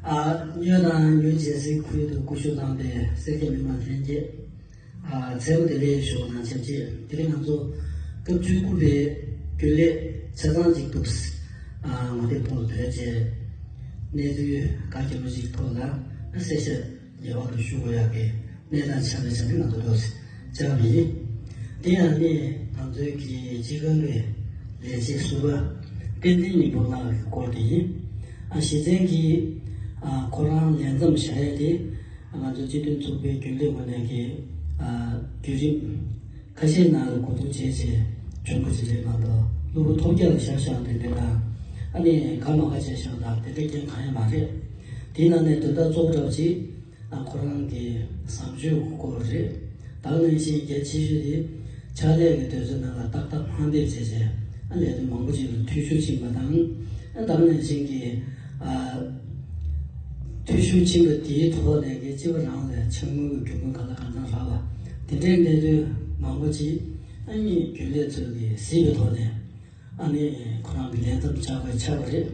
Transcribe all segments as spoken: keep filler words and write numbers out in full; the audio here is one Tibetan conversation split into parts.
ཨ། སྨྱོ་དང་སྨྱོ་བྱེད་སའི་ཁུལ་དུ་སྐུ་ཞབས་བླངས་པའི་སེར་སྐྱ་མི་མང་ལྷན་རྒྱས། ཨ། མཚན་མོ་བདེ་ལེགས་ཞུ་བ་དང་ཆབས་ཅིག་དེ་རིང་ང་ཚོ་སྐབས་བཅུ་དགུ་པའི་རྒྱུན་ལས་ཆ་ཚང་གཅིག་ཏུ། ཨ། ངོ་དེབ་ཐོག་ལ་བོད་ཀྱི་གནས་ཚུལ་ག་གེ་མོ་ཞིག་ཐོག་ལ་གསལ་བཤད་ངེས་པར་དུ་ཞུ་དགོས་ཡག་གི་གནས་སྟངས་ཆགས་པའི་ཆ་ནས་ང་ཚོ་ཐོག་བཅར་བ་ཡིན། དེ་ཡང་ནི་ང་ཚོའི་གི་སྤྱི་ཁང་གི་ལས་བྱེད་ཟུར་པ་བསྟན་འཛིན་ཉི་པོ་ལགས་ཀྱི་སྐོར་དེ་ཡིན། ཨ། གཞི་རྩའི་གི། ཨ། ཁོ་རང་ལས་མཚམས་བཞག་ཡ་དེ། ང་ཚོ་སྤྱི་མཐུན་ཚོགས་པའི་རྒྱུན་ལས་ངོས་ནས་ཀྱི། ཨ། བརྒྱུད་རིམ་ཁ་ཤས་ནང་ལ་གོ་བསྡུར་བྱས་རྗེས་བྱུང་བ་ཞིག་རེད་མ་གཏོགས། གློ་བུར་ཐོལ་རྒྱག་ལ་བཞག་བཞག་དེ་འདྲ་དང་། ཨ་ནི་ག་མ་ག་བྱས་བཞག་དང་དེ་འདྲ་རྐྱེན་གང་ཡང་མ་རེད། དེའི་ནང་ནས་དོན་དག་གཙོ་བོ་འདྲ་བོ་ཅིག་ཨ། ཁོ་རང་གི་བཟང་སྤྱོད་སྐོར་རེད། ད་ག་ནང་བཞིན་གལ་ཆེ་ཤོས་དེ་ཕྱག་ལས་ཀྱི་དུས་ཚོད་ནང་ལ་ཏག་ཏག་ཕངས་འདེད་བྱས་རྗེས། ཨ། ལས་དོན་མང་པོ་ཅིག་ལ་འཐུས་ཤོར་ཕྱིན་པ་དང་། ཨ། ད་ག་ནང་བཞིན་གྱི། ཨ། འཐུས་ཤོར་ཕྱིན་པ་དེའི་ཐོག་ནས་ཀྱི་སྤྱི་པ་རང་ལ་ཕྱག་དངུལ་གྱི་གྱོང་གུན་ག་ལ་གང་འཚམ་རག་པ། དེ་འདྲའི་གནད་དོན་མང་པོ་ཅིག་ཨ་ནི་རྒྱུན་ལས་ཚོས་ཀྱིས་གཟིགས་པའི་ཐོག་ནས། ཨ་ནི་ཁོ་རང་གི་ལས་མཚམས་བཅར་དགོས་ཆགས་པ་རེད།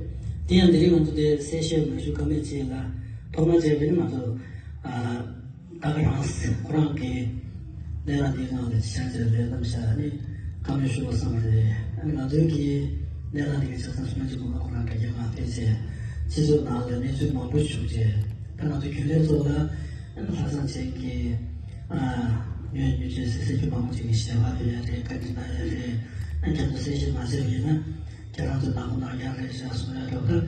དེ་ཡང་དེ་རིང་ང་ཚོ་དེ་གསལ་བཤད་མ་ཞུ་ཀ་མེད་ཅིག་ལ། ཐོག་མར་བྱས་པ་ནི་ང་ཚོ། ཨ། ད་ག་རང་ཁོ་རང་གི་གནས་སྟངས་འདིའི་སྒང་ལ་ཆ་ཚང་ལས་མཚམས་བཅར་ནས་བཀའ་མོལ་ཞུ་བ་བསམ་པ་རེད། ཨ་ནི་ང་ཚོའི་གི་གནས་སྟངས་འདི་གི་ཆ་ཚང་སུ་མ་གཅིག་པུ་ང་ཁོ་རང་དྲ་རྒྱའི་སྒང་ཕེབས་བྱས། སྤྱི་ཚོགས་ནང་ལ་གནས་ཚུལ་མང་པོ་བྱུང་རྗེས། ད་ང་ཚོ་རྒྱུན་ལས་ཚོ་ལ། ཨ་ནི་ལྷག་བསམ་ཅན་གྱི། ཨ། ཉོས་ཉོས་ཆོས་ཟེར་ཟེར་རྒྱུ་མང་པོ་ཅིག་གིས་ཞལ་པར་ཕུལ་ཡ་རེད། བཀའ་འདྲི་གནང་ཡ་རེད། ཨ། ཁྱེད་ཚོ་གསལ་བཤད་མ་བྱས་པ་ཡིན་ན། ཁྱེད་རང་ཚོ་ནག་པོ་ནག་རྐྱང་རེད་ཤག་གསུང་ཡ་འདྲ་བོ་དང་།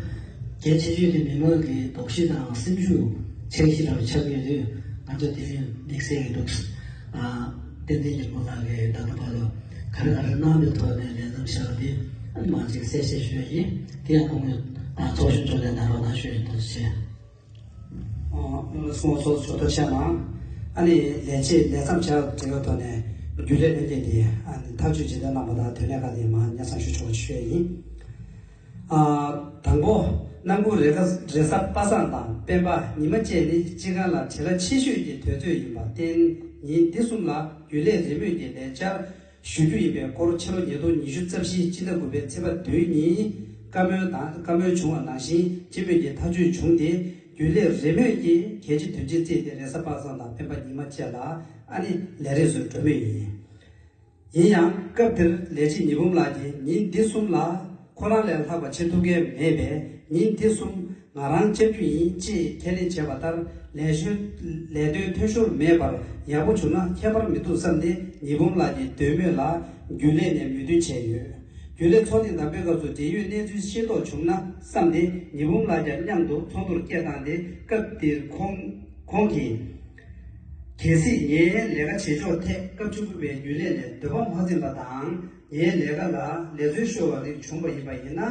གལ་ཆེ་ཤོས་དེ་མི་མང་གི་དོགས་གཞི་དང་སེམས་ཤུགས་ཆེ་ཤོས་འདྲ་བོ་ཆགས་ཡོད་དུས། ང་ཚོ་དེ་རིང་དམིགས་བསལ་གྱི་འདུག་ཨ། བསྟན་འཛིན་ཉི་མ་ལགས་ཀྱིས་ད་ལྟ་བར་དུ་ག་རེ་ག་རེ་གནང་བའི་ཐོག་ནས་ལས་མཚམས་བཞག་པ་དེ། ཨ། མང་ཅིག་གསལ་བཤད་ཞུ་ཡ་ཡིན། དེ་ཡང་ཁོང་གི། ཨ། ཚོགས་གཞོན་ཚོ་ལས་གནང་རོགས་གནང་ཞུ་ཡ་ཡིན། ཐུགས་རྗེ་ཆེ། ཨ། སྐུ་ངོ་ཚོགས་གཙོ་མཆོག་ཐུགས་རྗེ་གནང་། ཨ་ནི་ལས་བྱེད་ལས་མཚམས་བཞག་འབྲེལ་བའི་ཐོག་ནས་རྒྱུན་ལས་ལྷན་རྒྱས་ཀྱིས། ཨ་ནི་ཐག་གཅོད་ཇི་ལྟར་གནང་པ་དང་དོན་གནད་ག་དེ་མར་སྙན་སེང་ཞུ་ཆོག་པ་ཞུ་ཡ་ཡིན། ཨ། དང་པོ། ནང་ཁུལ་རེས་ཀ་རེས་གཟའ་པ་སངས་དང་སྤེན་པ་ཉི་མ་བཅས་ནི་སྤྱི་ཁང་ལ་བྲེལ་བ་ཆེ་ཤོས་ཀྱི་དུས་ཚོད་ཡིན་པར་བརྟེན། ཉིན་འདི་གསུམ་ལ་རྒྱུན་ལས་རེས་མོས་ཀྱིས་ལས་བཅར་ཞུ་རྒྱུ་ཡིན་པའི་སྐོར་ཕྱི་ལོ་ཉིས་སྟོང་ཉི་ཤུ་རྩ་བཞིའི་སྤྱི་ཟླ་དགུ་པའི་ཚེས་པ་བདུན་ཉིན་བཀའ་མོལ་དང་། བཀའ་མོལ་བྱུང་བ་ནང་བཞིན་སྤྱི་མོས་ཀྱིས་ཐག་གཅོད་བྱུང་སྟེ། རྒྱུན་ལས་རེས་མོས་ཀྱིས་གལ་ཆེ་དོན་ཆེར་བརྩིས་ཏེ་རེས་གཟའ་པ་སངས་དང་སྤེན་པ་ཉི་མ་བཅས་ལ། ཨ་ནི་ལས་རེས་སུ་འགྲོ་མུས་ཡིན། ཡིན་ཡང་སྐབས་དེར་ལས་བྱེད་ཉི་འབུམ་ལགས་ཀྱིས་ཉིན་འདི་གསུམ་ལ་ཁོ་རང་ལས་ལྷག་པ་བྱེད་ཐུབ་མཁན་མེད་པས། ཉིན་འདི་གསུམ་ང་རང་བཅར་རྒྱུ་ཡིན་ཅེས་ཁས་ལེན་བྱས་པ་ལྟར། ལས་ཞོར་ལས་དོན་འཐུས་ཤོར་མེད་པར་ཡག་པོ་བྱུང་ན་ཁྱད་པར་མི་འདུག་བསམ་སྟེ། ཉི་འབུམ་ལགས་ཀྱི་འདོད་མོས་ལ་རྒྱུན་ལས་ནས་མོས་མཐུན་བྱས་ཡོད། རྒྱུན་ལས་ཚོགས་ཐེངས་དང་པོའི་སྐབས་སུ་འབྲེལ་ཡོད་གནས་ཚུལ་ཤེས་རྟོགས་བྱུང་ན་བསམ་སྟེ། ཉི་འབུམ་ལགས་ཀྱང་མཉམ་དུ་ཚོགས་འདུར་སྐད་བཏང་སྟེ། སྐབས་དེར་ཁོང་ཁོང་གིས། གལ་སྲིད་ངའི་ལས་ཀ་བྱེད་ཕྱོགས་ཐད་སྐབས་བཅུ་དགུ་པའི་རྒྱུན་ལས་ནས་འདོད་པ་མ་ཚིམ་པ་དང་། ངའི་ལས་ཀ་ལ་ལས་འཛོལ་ཤོར་བ་རིགས་བྱུང་བ་ཡིན་པ་ཡིན་ན།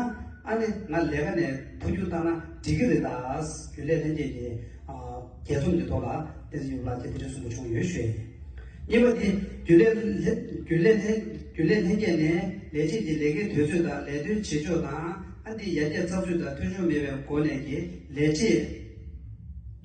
ཨ་ནི་ང་ལས་ཀ་ནས་འཕོ་འགྱུར་བཏང་ན་འགྲིག་གི་རེད་ད། རྒྱུན་ལས་ལྷན་རྒྱས་ཀྱིས། ཨ། རྒྱས་འཛོམས་ཀྱི་ཐོག་ལ་བསྟན་འཛིན་ཉི་འབུམ་ལགས་ཀྱིས་དེ་འདྲ་གསུང་གི་བྱུང་ཡོད་ཞུས། གཉིས་པ་དེ། རྒྱུན་ལས་ལྷན་རྒྱུན་ལས་ལྷན་རྒྱུན་ལས་ལྷན་རྒྱས་ནས་ལས་བྱེད་ཀྱི་ལས་ཀའི་དུས་ཚོད་དང་ལས་དོན་བྱེད་ཕྱོགས་དང་། ཨ། འདི་ཡར་རྒྱས་ཚགས་ཚུད་དང་འཐུས་ཤོར་མེད་པའི་སྒོ་ནས་ཀྱི་ལས་བྱེད་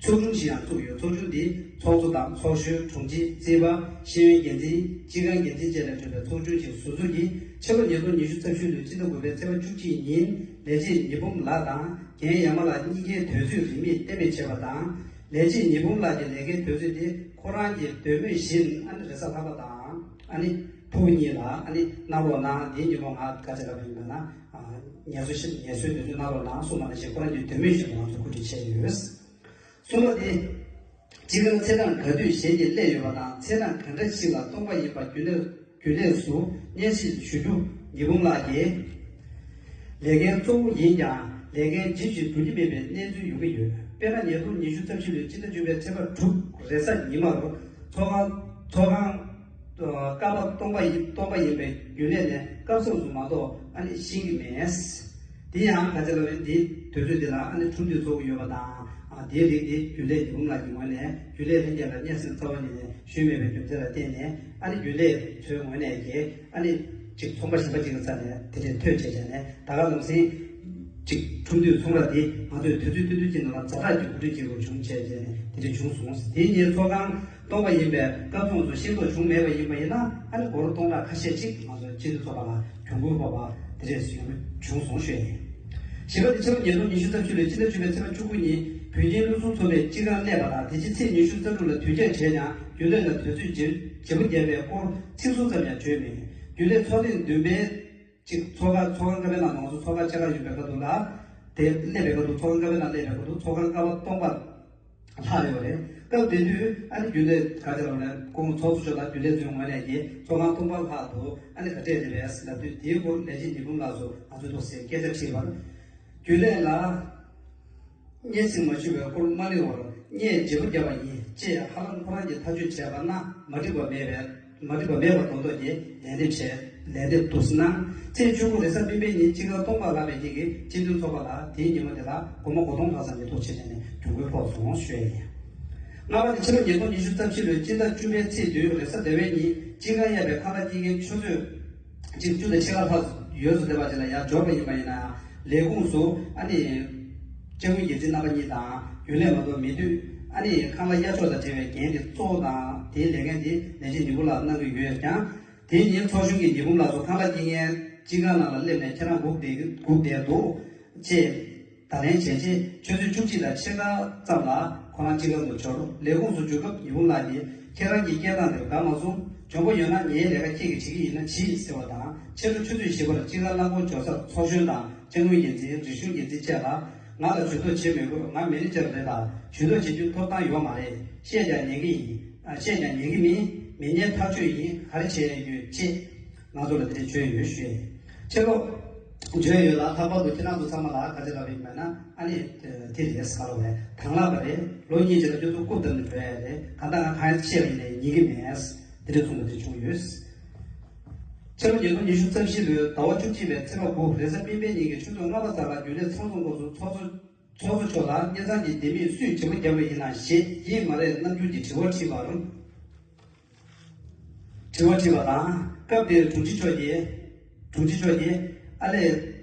ཚོགས་ཆུང་ཞིག་ཡང་བཙུགས་ཡོད། ཚོགས་ཆུང་འདི་ཚོགས་གཙོ་དང་ཚོགས་གཞོན། དྲུང་ཆེ། རྩིས་པ། ཤེས་ཡོན་འགན་འཛིན། སྤྱི་ཁང་འགན་འཛིན་བཅས་ལས་གྲུབ་པའི་ཚོགས་ཆུང་ཞིག་ཟུར་འཛུགས་ཀྱིས་ཕྱི་ལོ་ཉིས་སྟོང་ཉི་ཤུ་རྩ་བཞི་ལོའི་སྤྱི་ཟླ་དགུ་པའི་ཚེས་པ་བཅུ་གཅིག་ཉིན་ལས་བྱེད་ཉི་འབུམ་ལགས་དང་རྒན་ཡ་མ་ལགས་གཉིས་ཀའི་དུས་ཚོད་རིན་མེད་གཏན་འབེབས་བྱས་པ་དང་། ལས་བྱེད་ཉི་འབུམ་ལགས་ཀྱི་ལས་ཀའི་དུས་ཚོད་དེ་ཁོ་རང་གི་འདོད་མོས་བཞིན། ཨ་ནི་རེས་གཟའ་ལྷག་པ་དང་། ཨ་ནི་ཕྲུ་གུ་གཉིས་ལ། ཨ་ནི་གནང་རོགས་གནང་། དེའི་ཉིན་མོ་ང་ག་ཚོད་ལ་ཡིན་པ་ན། ཨ། ངལ་གསོ་ཞིག་ངལ་གསོའི་དུས་ཚོད་གནང་རོགས་གནང་གསུངས་པ་ནང་བཞིན་ཁོ་རང་གི་འདོད་མོས་བཞིན་དུ་ང་ཚོ་གོ་སྒྲིག་བྱས་ཡོད། གསུམ་པ་དེ། སྤྱི་ཁང་ཚེས་གྲངས་ག་དུས་གཞན་གྱིས་སླེབས་ཡོད་པ་དང་། ཚེས་གྲངས་ག་འདྲ་ཞིག་ལ་སྟོང་པ་ཡིན་པ་རྒྱུན་ལས་རྒྱུན་ལས་སུ་སྙན་ཞུ་ཞུ་རྒྱུ། ཉི་འབུམ་ལགས་ཀྱི་ལས་འགན་གཙོ་བོ་ཡིན་ཀྱང་། ལས་འགན་ཇི་བཞིན་འགྲུབ་ཀྱི་མེད་པའི་གནས་ཚུལ་ཡོང་གི་ཡོད། དཔེར་ན། ཉིས་སྟོང་ཉི་ཤུ་རྩ་བཞི་ལོའི་སྤྱི་ཟླ་བཅུ་པའི་ཚེས་པ་དྲུག་རེས་གཟའ་ཉི་མར་ཚོགས་ཁང་ཚོགས་ཁང་། ཀ་པ་སྟོང་པ་ཡིན། སྟོང་པ་ཡིན་པའི་རྒྱུན་ལས་ནས་སྐབས་མཚམས་སུ་མ་གཏོགས་ཨ་ནི་ཤེས་ཀྱི་མེད། དེ་ཡང་ག་ཚོད་ལ་རེད། འདིའི་དུས་ཚོད་འདི་ལ་ཨ་ནི་ཁྲོམ་འདུས་ཚོགས་ཀྱི་ཡོད་པ་དང་། ཨ། དེའི་རིགས་དེ་རྒྱུན་ལས་ཉི་འབུམ་ལགས་ཀྱི་ངོས་ནས་རྒྱུན་ལས་ལྷན་རྒྱས་ལ་སྙན་སེང་རྩ་བ་ཉིད་ནས་ཞུས་མེད་པའི་རྒྱུ་མཚན་ལ་བརྟེན་ནས། ཨ་ནི་རྒྱུན་ལས་ཚོའི་ངོས་ནས་ཀྱི་ཨ་ནི་ཅིག་ཚོང་པ་གཞན་པ་ཅིག་གི་རྩ་ནས་དེ་འདྲའི་ཐོས་བྱས་བྱས་ནས། ད་ག་ལམ་སེང་ཅིག་ཁྲོམ་འདུས་ཚོང་ར་དེ་ང་ཚོས་དུས་ཚོད་ཐུང་ཐུང་ཅིག་ནང་ལ་ཛ་དྲག་གི་གོ་སྒྲིག་བྱེད་དགོས་བྱུང་བྱས་བྱས་ནས་དེ་འདྲ་བྱུང་སོང་། དེ་ཉིན་ཚོགས་ཁང་སྟོང་པ་ཡིན་པའི་སྐབས་མཚམས་སུ་ཤེས་རྟོགས་བྱུང་མེད་པ་ཡིན་པ་ཡིན་ན། ཨ་ནི་སྒོར་སྟོང་ཕྲག་ཁ་ཤས་ཅིག་ང་ཚོ་སྤྱི་འཐུས་ཚོགས་པ་ལ་གྱོང་གུན་ཕོག་པ་དེ་འདྲས་ཡོང་བྱུང་སོང་ཞུ་ཡ་ཡིན། བཞི་པ་དེ་ཕྱི་ལོ་ཉིས་སྟོང་ཉི་ཤུ་རྩ་བཞི་ལོའི་སྤྱི་ཟླ་བཅུ་པའི་ཚེས་པ་བཅུ་དགུ་ཉིན་བོད་ཁྱིམ་ལྷན་ཚོགས་ཚོགས་པའི་སྤྱི་ཁང་གླས་པ་དང་། དེ་རྗེས་ཚེས་ཉི་ཤུ་རྩ་དྲུག་ལ་དུས་ཆེན་བྱས་ཀྱང་རྒྱུན་ལས་ལ་དུས་ཚོད་བརྗེ་བརྗེ་པོ་བརྒྱབ་པའི་སྐོར་ཚིག་ཟུར་ཙམ་ཡང་བརྗོད་མེད། རྒྱུན་ལས་ཚོགས་ཐེངས་བདུན་པའི་གཅིག་ཚོགས་ཁང་ཚོགས་ཁང་ཀ་པའི་ནང་ང་ཚོ་ཚོགས་ཁང་ཆེ་ཁག་ཡོད་པའི་ཁ་ཐུག་ལ། དེ་སླེབས་པའི་ཁ་ཐུག་ཚོགས་ཁང་ཀ་པའི་ནང་སླེབས་པའི་ཁ་ཐུག་ཚོགས་ཁང་ཀ་པ་སྟོང་པ་ལྷག་ཡོད་པ་རེད། སྐབས་དེ་དུས་ཨ་ནི་རྒྱུན་ལས་ག་ཚོད་ལབ་ན་སྐུ་ངོ་ཚོགས་གཙོ་མཆོག་དང་རྒྱུན་ལས་ཚོའི་ངོས་ནས་ཀྱི་ཚོགས་ཁང་སྟོང་པ་ལྷག་འདུག་ཨ་ནི་ག་འདྲས་རེད་པས་ལབ་དུས། དེའི་སྐོར་ལས་བྱེད་ཉི་འབུམ་ལགས་སུ་ང་ཚོའི་ཐོག་སེ་སྐད་ཆ་དྲིས་པར། རྒྱུན་ལས་ལ་སྙན་སེང་མ་ཞུས་པའི་སྐོར་མ་གླེང་བར་ངས་བརྗེ་པོ་བརྒྱབ་པ་ཡིན་ཅེས་ཧ་ལམ་ཁོ་རང་གིས་ཐག་གཅོད་བྱས་པ་ན་མ་འགྲིག་པ་མེད་པས། མ་འགྲིག་པ་མེད་པ་མདོག་མདོག་གིས་ལན་འདེབས་བྱས། ལན་འདེབས་འདུག་སེ་གནང་། ཚེས་བཅུ་དགུ་རེས་གཟའ་སྤེན་པའི་ཉིན་སྤྱི་ཁང་སྟོང་པ་ལྷག་པའི་དཀྱིལ་གྱི་སྤྱི་མཐུན་ཚོགས་པ་ལ་དེའི་ཉིན་མོ་དེ་ལ་སྒོར་མོ་སྒོར་སྟོང་ལྷག་ཙམ་གྱི་ཐོག་ཆེད་ལས་ནས་གྱོང་གུན་ཕོག་སོང་ཞུ་ཡ་ཡིན། ལྔ་པ་དེ་ཕྱི་ལོ་ཉིས་སྟོང་ཉི་ཤུ་རྩ་བཞི་ལོའི་སྤྱི་ཟླ་བཅུ་པའི་ཚེས་བདུན་རེས་གཟའ་ཟླ་བའི་ཉིན་སྤྱི་ཁང་གཡས་པའི་ཁང་གླ་དཀྱིལ་ཁའི་ཆུ་ཚོད་གཅིག་བཅུ་དང་ཕྱེད་ཀ་ལྷག་ཡོལ་དུ་བསྡད་པ་ཅིག་ལ་ཡར་འབྱོར་བ་ཡིན་པ་ཡིན་ན་ཡང་། ལས་ཁུངས་སུ་ཨ་ནི་སྤྱི་དངུལ་འགན་འཛིན་རྣམ་པ་གཉིས་དང་རྒྱུན་ལས་མ་གཏོགས་མེད་དུས། ཨ་ནི་ཁང་གླ་གཡར་ཕྱོགས་དང་འབྲེལ་བའི་འགན་དེ་གཙོ་བོ་དང་དེའི་ལས་འགན་དེ་ལས་བྱེད་ཉི་འབུམ་ལགས་གནང་གི་ཡོད་ཀྱང་། དེའི་ཉིན་ཚོགས་གཞོན་གྱིས་ཉི་འབུམ་ལགས་སུ་ཁང་གླ་དཀྱིལ་ཁའི་སྤྱི་ཁང་ནང་ལ་སླེབས་ནས་ཁྱེད་རང་སྒུག་བསྡད་སྒུག་བསྡད་འདུག་ཅེས། བརྡ་ལན་བྱས་རྗེས་ཆུ་ཚོད་བཅུ་གཅིག་དང་ཕྱེད་ཀ་ཙམ་ལ་ཁོ་རང་སྤྱི་ཁང་དུ་འབྱོར། ལས་ཁུངས་སུ་འབྱོར་སྐབས་ཉི་འབུམ་ལགས་ཀྱིས་ཁྱེད་རང་གི་སྐད་གདངས་དེར་དགའ་མ་སོང་། གྱོང་པོ་ཡོད་ན་ངའི་ལས་ཀ་ཁྱེད་ཀྱིས་བྱེད་ཀྱི་ཡིན་ན་བྱེད་ཟེར་བ་དང་། ཕྱི་དྲོ་ཆུ་ཚོད་བཞི་པར་སྤྱི་ཁང་གླ་འཁོར་འབྱོར་སར་ཚོགས་གཞོན་དང་སྤྱི་དངུལ་འགན་འཛིན་རིག་གཞུང་འགན་འཛིན་བཅས་ལ། ང་ལ་ཇུས་གཏོགས་བྱེད་མི་དགོས། ང་མེ་ནེ་ཇར་རེད་ལ་ཇུས་གཏོགས་བྱེད་རྒྱུའི་ཐོབ་ཐང་ཡོད་མ་རེད། བཤད་ཀྱང་ཉན་གྱི་ཡིན། ཨ། བཤད་ཀྱང་ཉན་གྱི་མིན། མི་ཉན་ཐག་ཆོད་ཡིན། ག་རེ་བྱས་ཡོད་ཅེས། ང་ཚོ་ལ་དེ་འདྲ་བརྗོད་ཡོད་ཞུས། ཕྱི་ལོ། བརྗོད་ཡོད་ལ། ལྷག་པར་དུ་ཁྱེད་རང་ཚོ་ཚང་མ་ལ་ག་ཚོད་ལབ་ཡིན་པ་ན། ཨ་ནི་དེ་རེད་ཟེར་བ་རེད། དང་བླངས་པ་རེད། ལོ་གཉིས་རྗེས་ལ་སྤྱི་ཚོགས་རྐུབ་བཏབ་ནས་འགྲོ་ཡ་རེད། གང་ལྟར་ང་གང་ཡང་བཤད་པ་ཡིན་ནའི་ཉན་གྱི་མེད། དེ་འདྲ་གསུངས་པ་དེ་བྱུང་ཡོད། ཕྱི་ལོ་ཉིས་སྟོང་ཉི་ཤུ་རྩ་བཞི་ལོའི་ཟླ་བ་བཅུ་གཅིག་པའི་ཚེས་པ་དགུ་རེས་གཟའ་སྤེན་པའི་ཉིན་གྱི་ཆུ་ཚོད་ལྔ་པ་ཙམ་ལ་རྒྱུན་ལས་ཚང་འཛོམས་སྐབས་སུ་ཚོགས་གཙོ་ཚོགས་གཙོ་མཆོག་ལ་སྙན་སེང་གི་ལྡེ་མིག་སུས་བརྗེ་པོ་བརྒྱབ་པ་ཡིན་ནམ་ཞེས་ཡིན་མ་རེད་རྣམ་འགྱུར་གྱིས་དྲི་བ་དྲིས་པར། དྲི་བ་དྲིས་པ་དང་། སྐབས་དེར་དྲུང་ཆེ་མཆོག་གིས། དྲུང་ཆེ་མཆོག་གིས། ཨ་ལས།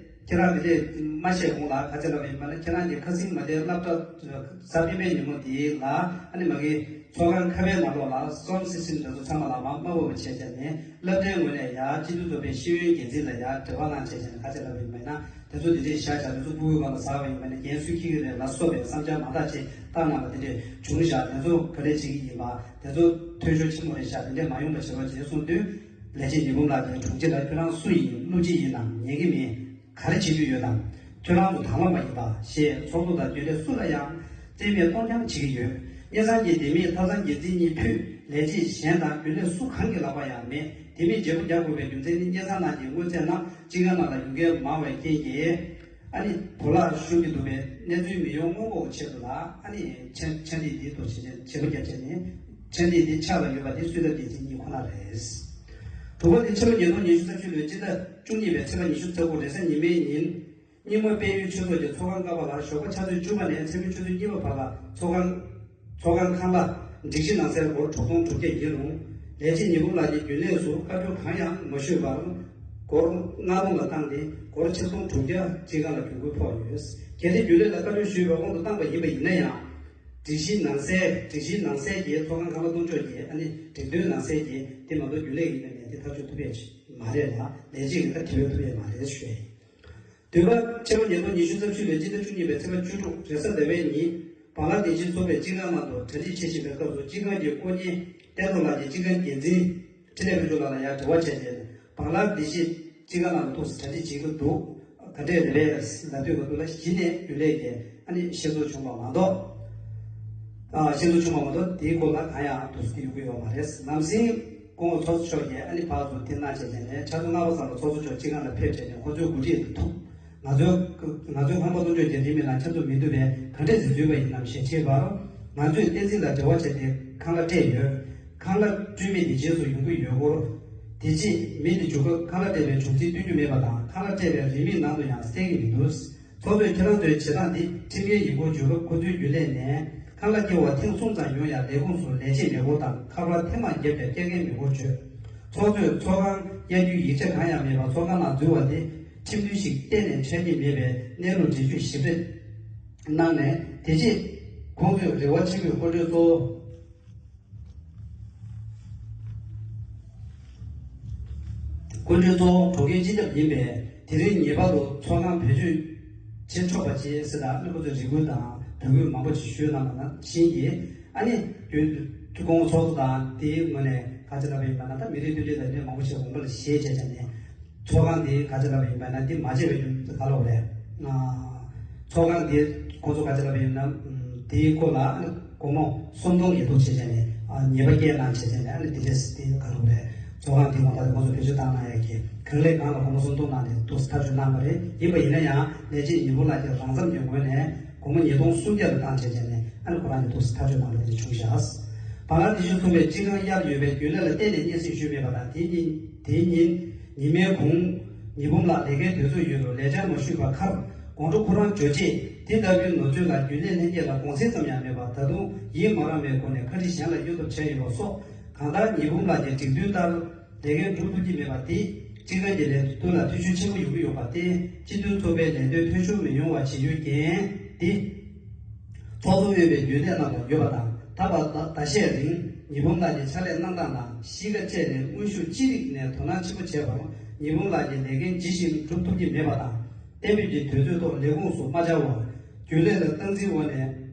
ཁྱེད་རང་དེ་འདྲས་མ་བཤད་གོང་ལ་ག་ཚོད་ལབ་ཡིན་པ་ན། ཁྱེད་རང་གི་ཁ་སང་མ་བསྡད་སློབ་གྲྭ་གཟའ་སྤེན་པའི་ཉིན་མོ་དེ་ལ་ཨ་ནི་མ་གི་ཚོགས་ཁང་ཁ་པའི་ནང་ལོགས་ལ་སོམ་སི་སིམ་དེ་ཚོ་ཚང་མ་ལ་མ་དམའ་བོ་བྱས་བྱས་ནས་སློབ་གྲྭའི་ངོས་ནས་ཡར་སྤྱི་འཐུས་ཚོགས་པའི་ཤེས་ཡོན་འགན་འཛིན་ལ་ཡར་འབྲེལ་བ་གནང་བྱས་བྱས་ནས་ག་ཚོད་ལབ་ཡིན་པ་ཡིན་ན། དེ་ཚོ་དེ་འདྲས་བཞག་བཞག་དེ་ཚོ་ཕྲུ་གུའི་སྒང་ལ་ཟ་བ་ཡིན་པ་ན་རྒན་སུས་འཁྱེར་གྱི་རེད་ལ་སོགས་པའི་བསམ་འཆར་མང་དག་ཅིག་བཏང་གནང་བ་དེ་འདྲས་བྱུང་བཞག་དེ་ཚོ་ག་འདྲས་བྱེད་ཀྱི་ཡིན་པ། དེ་ཚོ་འཐུས་ཤོར་ཆེན་པོ་རེད་ཤག་དེ་འདྲས་མ་ཡོང་པ་བྱེད་རོགས་བྱེད་གསུངས་དུས། ལས་བྱེད་ཉི་འབུམ་ལགས་ཀྱིས་དྲུང་ཆེ་ལ་ཁྱོད་རང་སུ་ཡིན། སློབ་སྤྱི་ཡིན་ནམ། ཉན་གྱི་མིན། ག་རེ་བྱེད་རྒྱུ་ཡོད་དམ། ཁྱོད་རང་ཚོ་དང་བླངས་པ་ཡིན་པ་ཞེས་ཚོགས་གཙོ་དང་རྒྱུན་ལས་སུ་ལ་ཡང་རྩིས་མེད་གཏོང་རྐྱང་བྱེད་ཀྱི་ཡོད། སྙན་སེང་གི་ལྡེ་མིག་ཐབ་ཚང་འགན་འཛིན་གཉིས་ཕུད་ལས་བྱེད་གཞན་དང་རྒྱུན་ལས་སུ་གང་གི་ལག་པ་ཡང་མེད། ལྡེ་མིག་བརྗེ་པོ་རྒྱག་དགོས་པའི་རྒྱུ་མཚན་ནི་སྙན་སེང་ནང་གི་དངོས་རྫས་རྣམས་སྤྱི་ཁང་ནང་ལ་ཡོང་མཁན་མང་བའི་རྐྱེན་གྱིས། ཨ་ནི་བོར་བརླག་ཤོར་གྱི་འདུག་པས་གནས་ཚུལ་མི་ཡོང་སྔོན་འགོག་ཆེད་དུ་ལ། ཨ་ནི་ཆ་ཆ་འགྲིག་འདི་ཐོག་ཆེད་ཆེད་བྱེད་པོ་རྒྱབ་བྱས་ནས་ཆ་འགྲིག་འདི་ཕྱག་ལ་ཡོད་པ་འདི་སུས་ཐབས་འགན་འཛིན་གཉིས་ཁོ་ན་རེད། དྲུག་པ་དེ་ཕྱི་ལོ་ཉིས་སྟོང་ཉི་ཤུ་རྩ་བཞི་ལོའི་སྤྱི་ཟླ་བཅུ་གཉིས་པའི་ཚེས་པ་ཉི་ཤུ་རྩ་དགུ་རེས་གཟའ་ཉི་མའི་ཉིན། རྙིང་མ་དཔལ་ཡུལ་ཆོས་ཚོགས་ཀྱི་ཚོགས་ཁང་ཀ་པ་ལ་ཞོགས་པ་ཆུ་ཚོད་གཉིས་པ་བར་ལ་ཚེས་པ་ཆུ་ཚོད་གཉིས་པ་བར་ལ་ཚོགས་ཁང་ཚོགས་ཁང་ཁང་གླ་སྒྲིག་གཞི་ནང་གསལ་སྒོར་དྲུག་སྟོང་དྲུག་བརྒྱ་ཡིན་རུང་། ལས་བྱེད་ཉི་འབུམ་ལགས་ཀྱིས་རྒྱུན་ལས་སུ་བཀའ་འཁྲོལ་གང་ཡང་མ་ཞུས་པར་སྒོར་ལྔ་སྟོང་ལ་བཏང་སྟེ་སྒོར་ཆིག་སྟོང་དྲུག་བརྒྱ་སྤྱི་ཁང་ལ་གྱོང་གུན་ཕོག་ཡོད། གལ་ཏེ་རྒྱུན་ལས་ལ་བཀའ་འཁྲོལ་ཞུས་པའི་དབང་དུ་བཏང་པ་ཡིན་པ་ཡིན་ན་ཡང་། སྒྲིག་གཞི་ནང་གསལ་སྒྲིག་གཞི་ནང་གསལ་གྱི་ཚོགས་ཁང་ཁང་པ་གཏོང་ཕྱོགས་ཀྱི་ཨ་ནི་སྒྲིག་དོན་ནང་གསལ་གྱི་དེ་མ་གཏོགས་རྒྱུན་ལས་ཀྱི་ཡིན་པ་མེད་དེ་ཐག་གཅོད་ཐུབ་ཡས་མ་རེད་ལ་ལས་བྱེད་ཀྱི་ཁ་དེ་བས་ཐུབ་ཡས་མ་རེད་ཞུས། བདུན་པ། ཕྱི་ལོ་ཉིས་སྟོང་ཉི་ཤུ་རྩ་བཞི་ལོའི་སྤྱི་ཟླ་བཅུ་གཉིས་པའི་ཚེས་པ་བཅུ་དྲུག་རེས་གཟའ་ཟླ་བའི་ཉིན། བང་ལ་དེ་བཞིན་ཚོགས་པའི་སྤྱི་ཁང་ནང་དུ་གྲ་སྒྲིག་བྱེད་བཞིན་པའི་སྐབས་སུ་སྤྱི་ཁང་གི་དཀོན་གཉེར་བསྟན་རྡོར་ལགས་ཀྱིས་སྤྱི་ཁང་འགན་འཛིན་འཕྲིན་ལས་དཔལ་འབྱོར་ལགས་ལ་ཡང་འབྲེལ་བ་བྱས་ཏེ། བང་ལ་དེ་བཞིན་སྤྱི་ཁང་ནང་དུ་ཐུགས་སུ་གྲ་སྒྲིག་བྱེད་ཀྱི་འདུག་ག་འདྲས་རེད་པས་ལབ་དུས་སྐབས་དུ་ལ་གཞི་ནས་རྒྱུན་ལས་ཀྱིས་ཨ་ནི་ཤེས་ཚོར་བྱུང་བ་མ་གཏོགས། ཨ། ཤེས་ཚོར་བྱུང་བ་མ་གཏོགས་དེའི་སྐོར་ལ་གང་ཡང་དུ་སུ་ཡོང་གི་ཡོད་མ་རེད། ནམ་སེང་སྐུ་ངོ་ཚོགས་གཙོ་མཆོག་གིས་ཨ་ནི་ཕར་ཚུར་ཐེངས་གནང་བྱས་ནས་ཆུ་ཚོད་ལྔ་པ་ཙམ་ལ་ཚོགས་གཙོ་མཆོག་སྤྱི་ཁང་ལ་ཕེབས་བྱས་ནས་ཁོ་ཚོའི་འགོ་ཁྲིད་དུ་ཐུག་ང་ཚོའི་ང་ཚོའི་ཁང་པ་གཏོང་ཕྱོགས་རྒྱ་ཆེའི་མི་ལ་ཆབ་མདོ་མི་འདུག་པས་ག་འདྲས་སེ་འཛུལ་བ་ཡིན་ནམ་ཞེས་དྲིས་པར། ང་ཚོས་བསྟན་འཛིན་ལ་འབྲེལ་བ་བྱས་ཏེ་ཁང་གླ་སྤྲད་ཡོད། ཁང་གླ་སྤྲོད་མི་དེ་རྗེས་སུ་ཡོང་གི་ཡོད་སྐོར། དེ་རྗེས་མི་དེ་འབྱོར་སྐབས་ཁང་གླ་སྤྲད་པའི་བྱུང་ཚུལ་སྟོན་རྒྱུ་མེད་པ་དང་། ཁང་གླ་སྤྲད་པའི་རིན་མེད་ནང་དུ་ཡང་གསལ་གྱི་མི་འདུག་ཚོགས་གཙོས་ཁྱེད་རང་ཚོའི་བྱེད་སྟངས་འདི་ཁྲིམས་འགལ་ཡིན་སྐོར་བརྗོད་སྐབས་ཁོ་ཚོའི་རྒྱུན་ལས་ནས། ཁང་གླ་སྐྱེལ་བ་ཐེངས་གསུམ་ཙམ་ཡོང་ཡང་ལས་ཁུངས་སུ་ལས་བྱེད་མེད་སྐོར་དང་། ཁ་པར་ཐེངས་མང་བརྒྱབ་ཀྱང་སྐྱེལ་མཁན་མེད་སྐོར་བརྗོད། ཚོགས་གཙོས་ཚོགས་ཁང་གཡར་རྒྱུའི་ཡིག་ཆ་གང་ཡང་མེད་པར་ཚོགས་ཁང་ནང་འཛུལ་བ་དེ་ཁྲིམས་མཐུན་ཞིག་གཏན་ནས་ཆགས་ཀྱི་མེད་པའི་གནས་ལུགས་འགྲེལ་བརྗོད་ཞིབ་ཕྲ་གནང་ནས། དེ་རྗེས་ཁོང་ཚོས་རེ་བ་ཆེན་པོས་སྐུ་མགྲོན་གཙོ་བོ། སྐུ་མགྲོན་གཙོ་བོ་གྲོང་ཁྱེར་སྤྱི་ཁྱབ་ཡིན་པས། དེ་རིང་ངེས་པར་དུ་ཚོགས་ཁང་བེད་སྤྱོད། བྱེད་ཆོག་པ་བྱེད་ཟེར་ད་ཨ་ནི་ཁོ་ཚོས་རེ་སྐུལ་དང་དོ་སྐུལ་མང་པོ་ཞིག་ཞུས་གནང་བ་ནང་བཞིན་གྱི་ཨ་ནི་རྒྱུན་སྐུ་ངོ་ཚོགས་གཙོ་དང་དེའི་ངོས་ནས་ག་ཅི་ལབ་པ་ཡིན་པ་ན་ད་མི་རིགས་མཐུན་སྒྲིལ་དང་ལས་མང་པོ་ཞིག་དགོངས་པ་ལ་བཞེས་བྱས་བྱས་ནས་ཚོགས་ཁང་དེ་ག་ཅི་ལབ་པ་ཡིན་པ་ན་འདི་མ་བྱས་པའི་རྒྱུ་མཚན་ག་ལབ་རེད། ཚོགས་ཁང་དེ་ཁོ་ཚོ་ག་ཅི་ལབ་པ་ཡིན་ན་དེའི་སྐོར་ལ་ཨ་ནི་སྒོར་མོ་སུམ་སྟོང་ཉེས་འདུག་བྱས་བྱས་ནས་ཨ་ཉེས་པ་བཀལ་གནང་བྱས་བྱས་ནས་ཨ་ནི་དེ་འདྲས་དེ་ག་ལབ་རེད། ཚོགས་ཁང་དེ་ངོ་ཐག་དེ་ཁོང་ཚོ་བེད་སྤྱོད་བཏང་གནང་ཡག་གི་གང་ལེགས་གང་ལ་སྒོར་མོ་སུམ་སྟོང་གནང་ནས་འདུག་ཐག་གཅོད་གནང་བ་རེད། ཡིན་པ་ཡིན་ན་ཡང་ལས་བྱེད་ཉི་འབུམ་ལགས་ཀྱིས་རང་འཚམ་གྱི་ངོས་ནས་སྒོར་མོ་ཉིས་སྟོང་སུམ་བརྒྱ་ལ་བཏང་བྱས་བྱས་ནས་ཨ་ནི་ཁོ་རང་གི་འདུག་ཐག་གཅོད་གནང་བ་དེ་བྱུང་ཤག་བར་ལམ་དེ་བཞིན་ཐུག་པའི་སྤྱི་ཁང་གཡར་ཡོད་པའི་རྒྱུན་ལས་ལ་བརྟེན་ནས་སྙན་སེང་ཞུས་མེད་པ་དང་དེ་ཉིན་དེ་ཉིན་ཉི་མའི་གུང་ཉི་འབུམ་ལགས་ལས་ཀའི་དུས་ཚོད་ཡོལ་རུ་ལས་བྱ་མ་ཞུས་པར་ཁར་དགོང་དྲོ་ཁོ་རང་འབྱོར་རྗེས་དེ་ལྟ་བུའི་ནོར་འཛོལ་ལ་རྒྱུན་ལས་ལྷན་རྒྱས་ལ་དགོངས་སེལ་ཙམ་ཡང་མེད་པར་ད་དུང་ཡིད་མ་རངས་པའི་སྒོ་ནས་བཀའ་འདྲི་གཞན་ལ་གཡོ་ཐབས་བྱས་ཡོད་པ་སོགས་གང་ལྟར་ཉི་འབུམ་ལགས་ཀྱི་སྒྲིག་འདུན་ལྟར། ལས་འགན་སྒྲུབ་ཐུབ་ཀྱི་མེད་པ་དེས་སྤྱི་ཁང་གི་ལས་དོན་ལ་ཐེ་ཇུས་ཆེན་པོ་ཡོང་གི་ཡོད་པ་སྟེ། སྤྱི་མཐུན་ཚོགས་པའི་ལས་དོན་མཐུན་སྦྱོར་མི་ཡོང་བ་བྱེད་རྒྱུའི་འགན་དེ། ཚོགས་གཙོ་དབུས་པའི་རྒྱུན་ལས་རྣམས་ལ་ཡོད་པ་དང་། ད་བར་ད་ཟླ་ཤས་རིང་ཉི་འབུམ་ལགས་ཀྱི་ཕྱག་ལས་གནང་སྟངས་ལ་གཤིས་ཀ་བཅས་ནས་དངོས་ཤུགས་ཅི་རིགས་ནས་དོ་སྣང་ཆེན་པོ་བྱས་པར་ཉི་འབུམ་ལགས་ཀྱི་ལས་འགན་ཇི་བཞིན་སྒྲུབ་ཐུབ་ཀྱི་མེད་པ་དང་། གཏན་འབེབས་ཀྱི་དུས་ཚོད་ཐོག་ལས་ཁུངས་སུ་མ་བཅར་བར་རྒྱུན་ལས་ལ་སྟངས་འཛིན་འོག་ནས།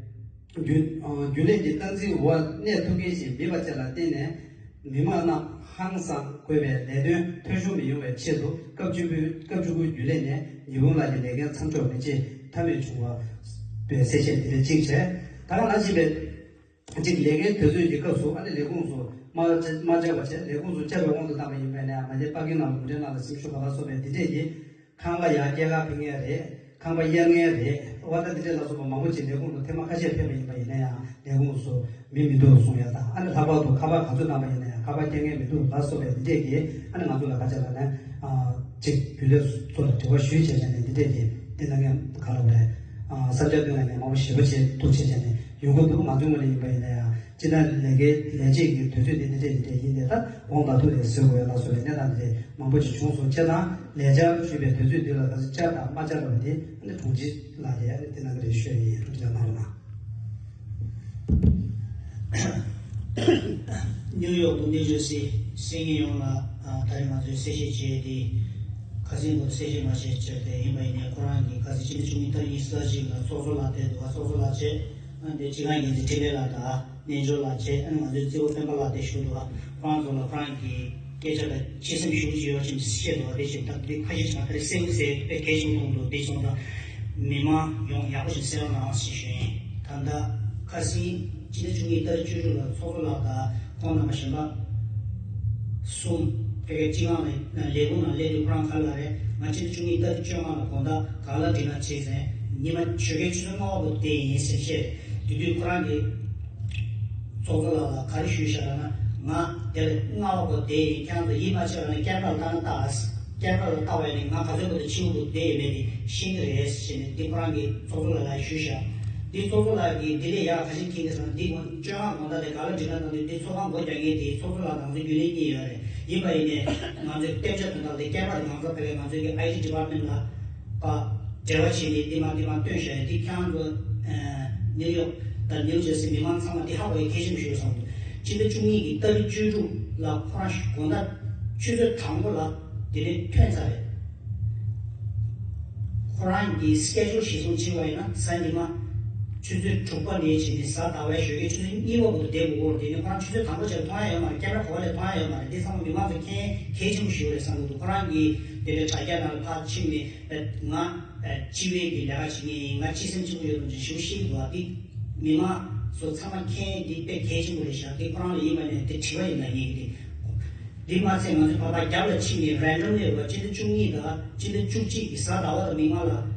རྒྱུན་རྒྱུན་ལས་ཀྱི་སྟངས་འཛིན་འོག་གནས་ཐུབ་མཁན་ཞིག་མིན་པ་བཅས་ལ་བརྟེན་ནས། མི་མང་རྣམས་ཧང་སངས་དགོས་པའི་ལས་དོན་འཐུས་ཤོར་མི་ཡོང་བའི་ཆེད་དུ་སྐབས་བཅུ་དགུ་སྐབས་བཅུ་དགུའི་རྒྱུན་ལས་ནས་ཉི་འབུམ་ལགས་ཀྱི་ལས་འགན་མཚམས་འཇོག་མི་བྱེད་ཐབས་མེད་བྱུང་བ་བའི་གསལ་བཤད་འདི་འདྲ་གཅིག་བྱས། ད་ག་ནང་བཞིན་པའི་གཅིག་ལས་ཀའི་དུས་ཚོད་ཀྱི་སྐབས་སུ་ཨ་ནི་ལས་ཁུངས་སུ་མ་མ་བཅར་བ་བྱས། ལས་ཁུངས་སུ་བཅར་བའི་དབང་དུ་བཏང་བ་ཡིན་པས་ནས་མ་གཞི་པར་རྒྱུན་ནང་ལ་གུང་ཁྲན་ཏང་ལ་སེམས་ཤུགས་ག་པར་གསོག་པའི་འདི་འདྲས་ཀྱི། ཁང་པ་ཡར་སྐྱེལ་ཁ་ཕེབས་མཁན་རེད། ཁང་པ་གཡར་མཁན་རེད། དབར་ད་འདི་འདྲས་ལ་སོགས་པ་མང་པོ་ཅིག་ལས་ཁུངས་དུ་ཐེངས་མ་ཁ་ཤས་ཕེབས་པ་ཡིན་པ་ཡིན་ན་ཡང་ལས་ཁུངས་སུ་མི་མི་འདུག་གསུང་ཡ་དང་། ཨ་ནི་ལྷག་པར་དུ་ཁ་པར་ག་ཚོད་བཏང་པ་ཡིན་ན་ཡང་ཁ་པར་སྐྱེལ་མཁན་མི་འདུག་ལ་སོགས་པའི་འདི་འདྲས་ཀྱིས་ཨ་ནི་ང་ཚོ་ལ་ག་ཅི་ལབ་ན། ཅིག་རྒྱུན་ལས་ཚོ་ལ་དྲི་བ་ཞུས་བྱས་ནས་འདི་འདྲས་ཀྱིས་འདི་གནང་མཁན་ག་ལ་བ་རེད། བསམ་འཆར་བཏོན་གནང་མཁན་མང་པོ་ཞེ་པོ་ཅིག་འདུག་བྱས་བྱས་ནས་ཡོང་གི་འདུག་ང་ཚོའི་ངོས་ནས་ཡིན་པ་ཡིན་ན་ཡང་། སྤྱི་ཟླ་ལས་ཀའི་ལས་བྱེད་ཀྱི་དུས་ཚོད་འདི་འདི་འདྲས་འདི་འདྲས་ཡིན་ཏེ། ད་དགོངས་དག་ཐུག་ནས་བཟོས་དགོས་ཡ་ལ་སོགས་པའི་གནས་སྟངས་འདི་འདྲས་མང་པོ་ཅིག་བྱུང་སོང་། བྱས་ཙང་ལས་བྱ་ཞུས་པའི་དུས་ཚོད་འདི་ལ་ད་བཅར་དང་མ་བཅར་བ་འདི་ཨ་ནི་དྲུང་ཆེ་ལགས་ཀྱིས་ཨ་ནི་འདི་གནང་གི་རེད་ཞུ་ཡ་ཡིན། དྲུང་ཆེ་ལགས་གནང་རོགས་གནང་། ནིའུ་ཡོག་ཏུ་གནས་བཞུགས་སའི་སེང་གེ་ཡོངས་ལ་ད་རེས་ང་ཚོས་གསལ་བཤད་བྱས་ཏེ། ཁ་སང་གོང་དུ་གསལ་བཤད་མ་བྱས་ཕྱིར་དེ་ཡིན་པ་ཡིན་ནའི་ཁོ་རང་གིས་ཁ་སང་ཕྱི་ཟླ་བཅུ་གཉིས་ཏ་རིག་ཉི་ཤུ་རྩ་གཅིག་ལ་ཚོགས་གཙོ་ལགས་ཕེབས་འདུག་ག་ཚོགས་གཙོ་ལགས་བྱས་ཨ་འདི་སྤྱི་ཁང་འགན་འཛིན་འཕྲིན་ལས་ལགས་དང་། རྣལ་འབྱོར་ལགས་བཅས་ཨ་ནི་ང་ཚོའི་རྩེ་བོ་སྤེན་པ་ལགས་དེ་བཞུགས་འདུག་ཁོ་རང་ཚོ་ལ་ཁོ་རང་གི་སྐད་ཆ་ལ་ཆེ་སེམས་ཞེ་པོ་ཅིག་ཡོད་པ་ཅིག་བཤད་འདུག་དེ་བཞིན་ད་དེ་ཁ་ཤས་ཀྱིས་ད་རེས་གསལ་པོ་གསལ་དཔེ་གལ་ཆེན་པོ་མཐོང་འདུག་དེ་སོང་ཙང་མི་མང་ཡོངས་ཡག་པོ་ཞིག་གསན་རོགས་གནང་ཞེས་ཞུ་ཡིན། ད་ལྟ་ཁ་སང་ཕྱི་ཟླ་བཅུ་གཉིས་ཏ་རིག་བཅུ་དྲུག་ལ་ཚོགས་གཙོ་ལགས་དང་ཁོང་རྣམ་པ་གཞན་པ་གསུམ་ཕ་གིའི་སྤྱི་ཁང་ལ་ལས་ཁུངས་ནང་སླེབས་དུས་ཁོ་རང་ག་ལ་རེད། ང་ཕྱི་ཟླ་བཅུ་གཉིས་ཏ་རིག་བཅོ་ལྔ་ལ་དགོང་དག་ག་ལ་འགྲིག་ན་བྱེད་ཟེར། ཉི་མ་ཆོས་རྒྱལ་ཆུ་ཚོད་ལྔ་པ་བར་དེ་ཡིན་ཟེར་བཤད། དེ་དུས་ཁོ་རང་གིས་ཚོགས་གཙོ་ལགས་ལ་ག་རེ་ཞུས་བཞག་ལབ་ན། ང་དེ་ལ་ལྔ་པ་བར་དེ་ཡིན། ཁྱེད་རང་ཚོ་ཡིད་མ་ཆེས་པ་ན་ཀེམ་ར་ལ་ལྟ་ན་ལྟ། ཀེམ་ར་ལ་ལྟ་བ་ཡིན་ན་ང་ག་ཚོད་བར་དུ་ཕྱི་པོ་བར་དེ་ཡིན་མེད་དེ་ཤེས་ཀྱི་རེད་ཟེར་ནས་འདི་ཁོ་རང་གིས་ཚོགས་གཙོ་ལགས་ལ་ཞུས་བཞག་འདི་ཚོགས་གཙོ་ལགས་ཀྱིས་འདི་ལས་ཡག་ག་ཞིག་མཁྱེན་གྱི་ཟེར་ན། འདི་དགོང་བཅོ་ལྔ་དགོང་དག་དེ་ག་ལ་འགྲིག་ན་གནང་དུས་འདི་ཚོགས་ཁང་སྒོ་རྒྱག་མཁན་དེ་ཚོགས་གཙོ་ལགས་དང་ང་ཚོ་རྒྱུན་ལས་གཉིས་ཡོད་རེད། ཡིན་པ་ཡིན་ནའི་ང་ཚོའི་བསྟན་བཅོས་དོན་དག་དེ་ཀེམ་ར་དེ་ང་ཚོ་ཕ་གི་ང་ཚོའི་གི་ཨའི་ཊི་ཌི་པཱར་ཊི་མེན་ཊི་ལ་ཕར་འབྲེལ་བ་བྱས་ནས་འདི་མར་འདི་མར་བཏོན་བཞག་ཡོད། འདི་ཁྱེད་རང་ཚོ་ནིའུ་ཡོག་དང་ནིའུ་ཇར་སི་མི་མང་ཚང་མ་འདི་ཧ་གོ་ཡ་གལ་ཆེན་པོ་ཞིག་རེད་བསམ་འདུག་ཕྱི་ཟླ་བཅུ་གཉིས་ཀྱི་ཏ་རིག་བཅུ་དྲུག་ལ་ཁོ་རང་དགོང་དག་ཆུ་ཚོད་དང་པོ་ལ་དེ་ནས་ཐོན་ཚར་རེད། ཁོ་རང་གི་སི་ཀེ་ཇུལ་གཞིར་བཟུང་བྱས་པ་ཡིན་ན་གཟའ་ཉི་མ་ཆུ་ཚོད་དྲུག་པ་ནས་བྱས་ནས་གཟའ་ཟླ་བའི་ཞོགས་ཀའི་ཆུ་ཚོད་གཉིས་པ་བར་དུ་བསྡད་དགོས་ཀྱི་རེད། དེ་ནས་ཁོ་རང་ཆུ་ཚོད་དང་པོ་བྱས་མཐོང་ཡ་ཡོད་མ་རེད། ཀེམ་ར་ག་པ་ལ་མཐོང་ཡ་ཡོད་མ་རེད། འདི་ཚང་མ་མི་མང་ཚོ་མཁྱེན་གལ་ཆེན་པོ་ཞིག་རེད་བསམ་གྱི་འདུག་ཁོ་རང་གིས་དེ་འདྲའི་དྲ་རྒྱ་ནང་ལ་ཕར་ཕྱིན་ནས་ང་སྤྱི་པའི་གི་ལས་ཀ་བྱེད་མཁན་ཡིན། ང་སྤྱི་སེམས་གཅིག་པུ་ཡོད་པ་ཞུ་ཤེས་འདུག་འདི་མི་མང་ཚོ་ཚང་མ་མཁྱེན། འདི་དཔེ་གལ་ཆེན་པོ་རེད་ཤག་འདི་ཁོ་རང་ལ་ཡིན་པ་ནས་དེ་དྲི་བ་ཡིན་ན་ངེད་ཀྱི་དེ། འདི་མ་ཚད་ང་ཚོ་བར་པ་རྒྱབ་ལ་ཕྱིན་ནས་རན་ཌམ་ལི་རེད་བ། སྤྱི་ཟླ་བཅུ་གཉིས་དང་སྤྱི་ཟླ་བཅུ་གཅིག་གི་གཟའ་ཟླ་བ་དང་མིག་དམར་ལ་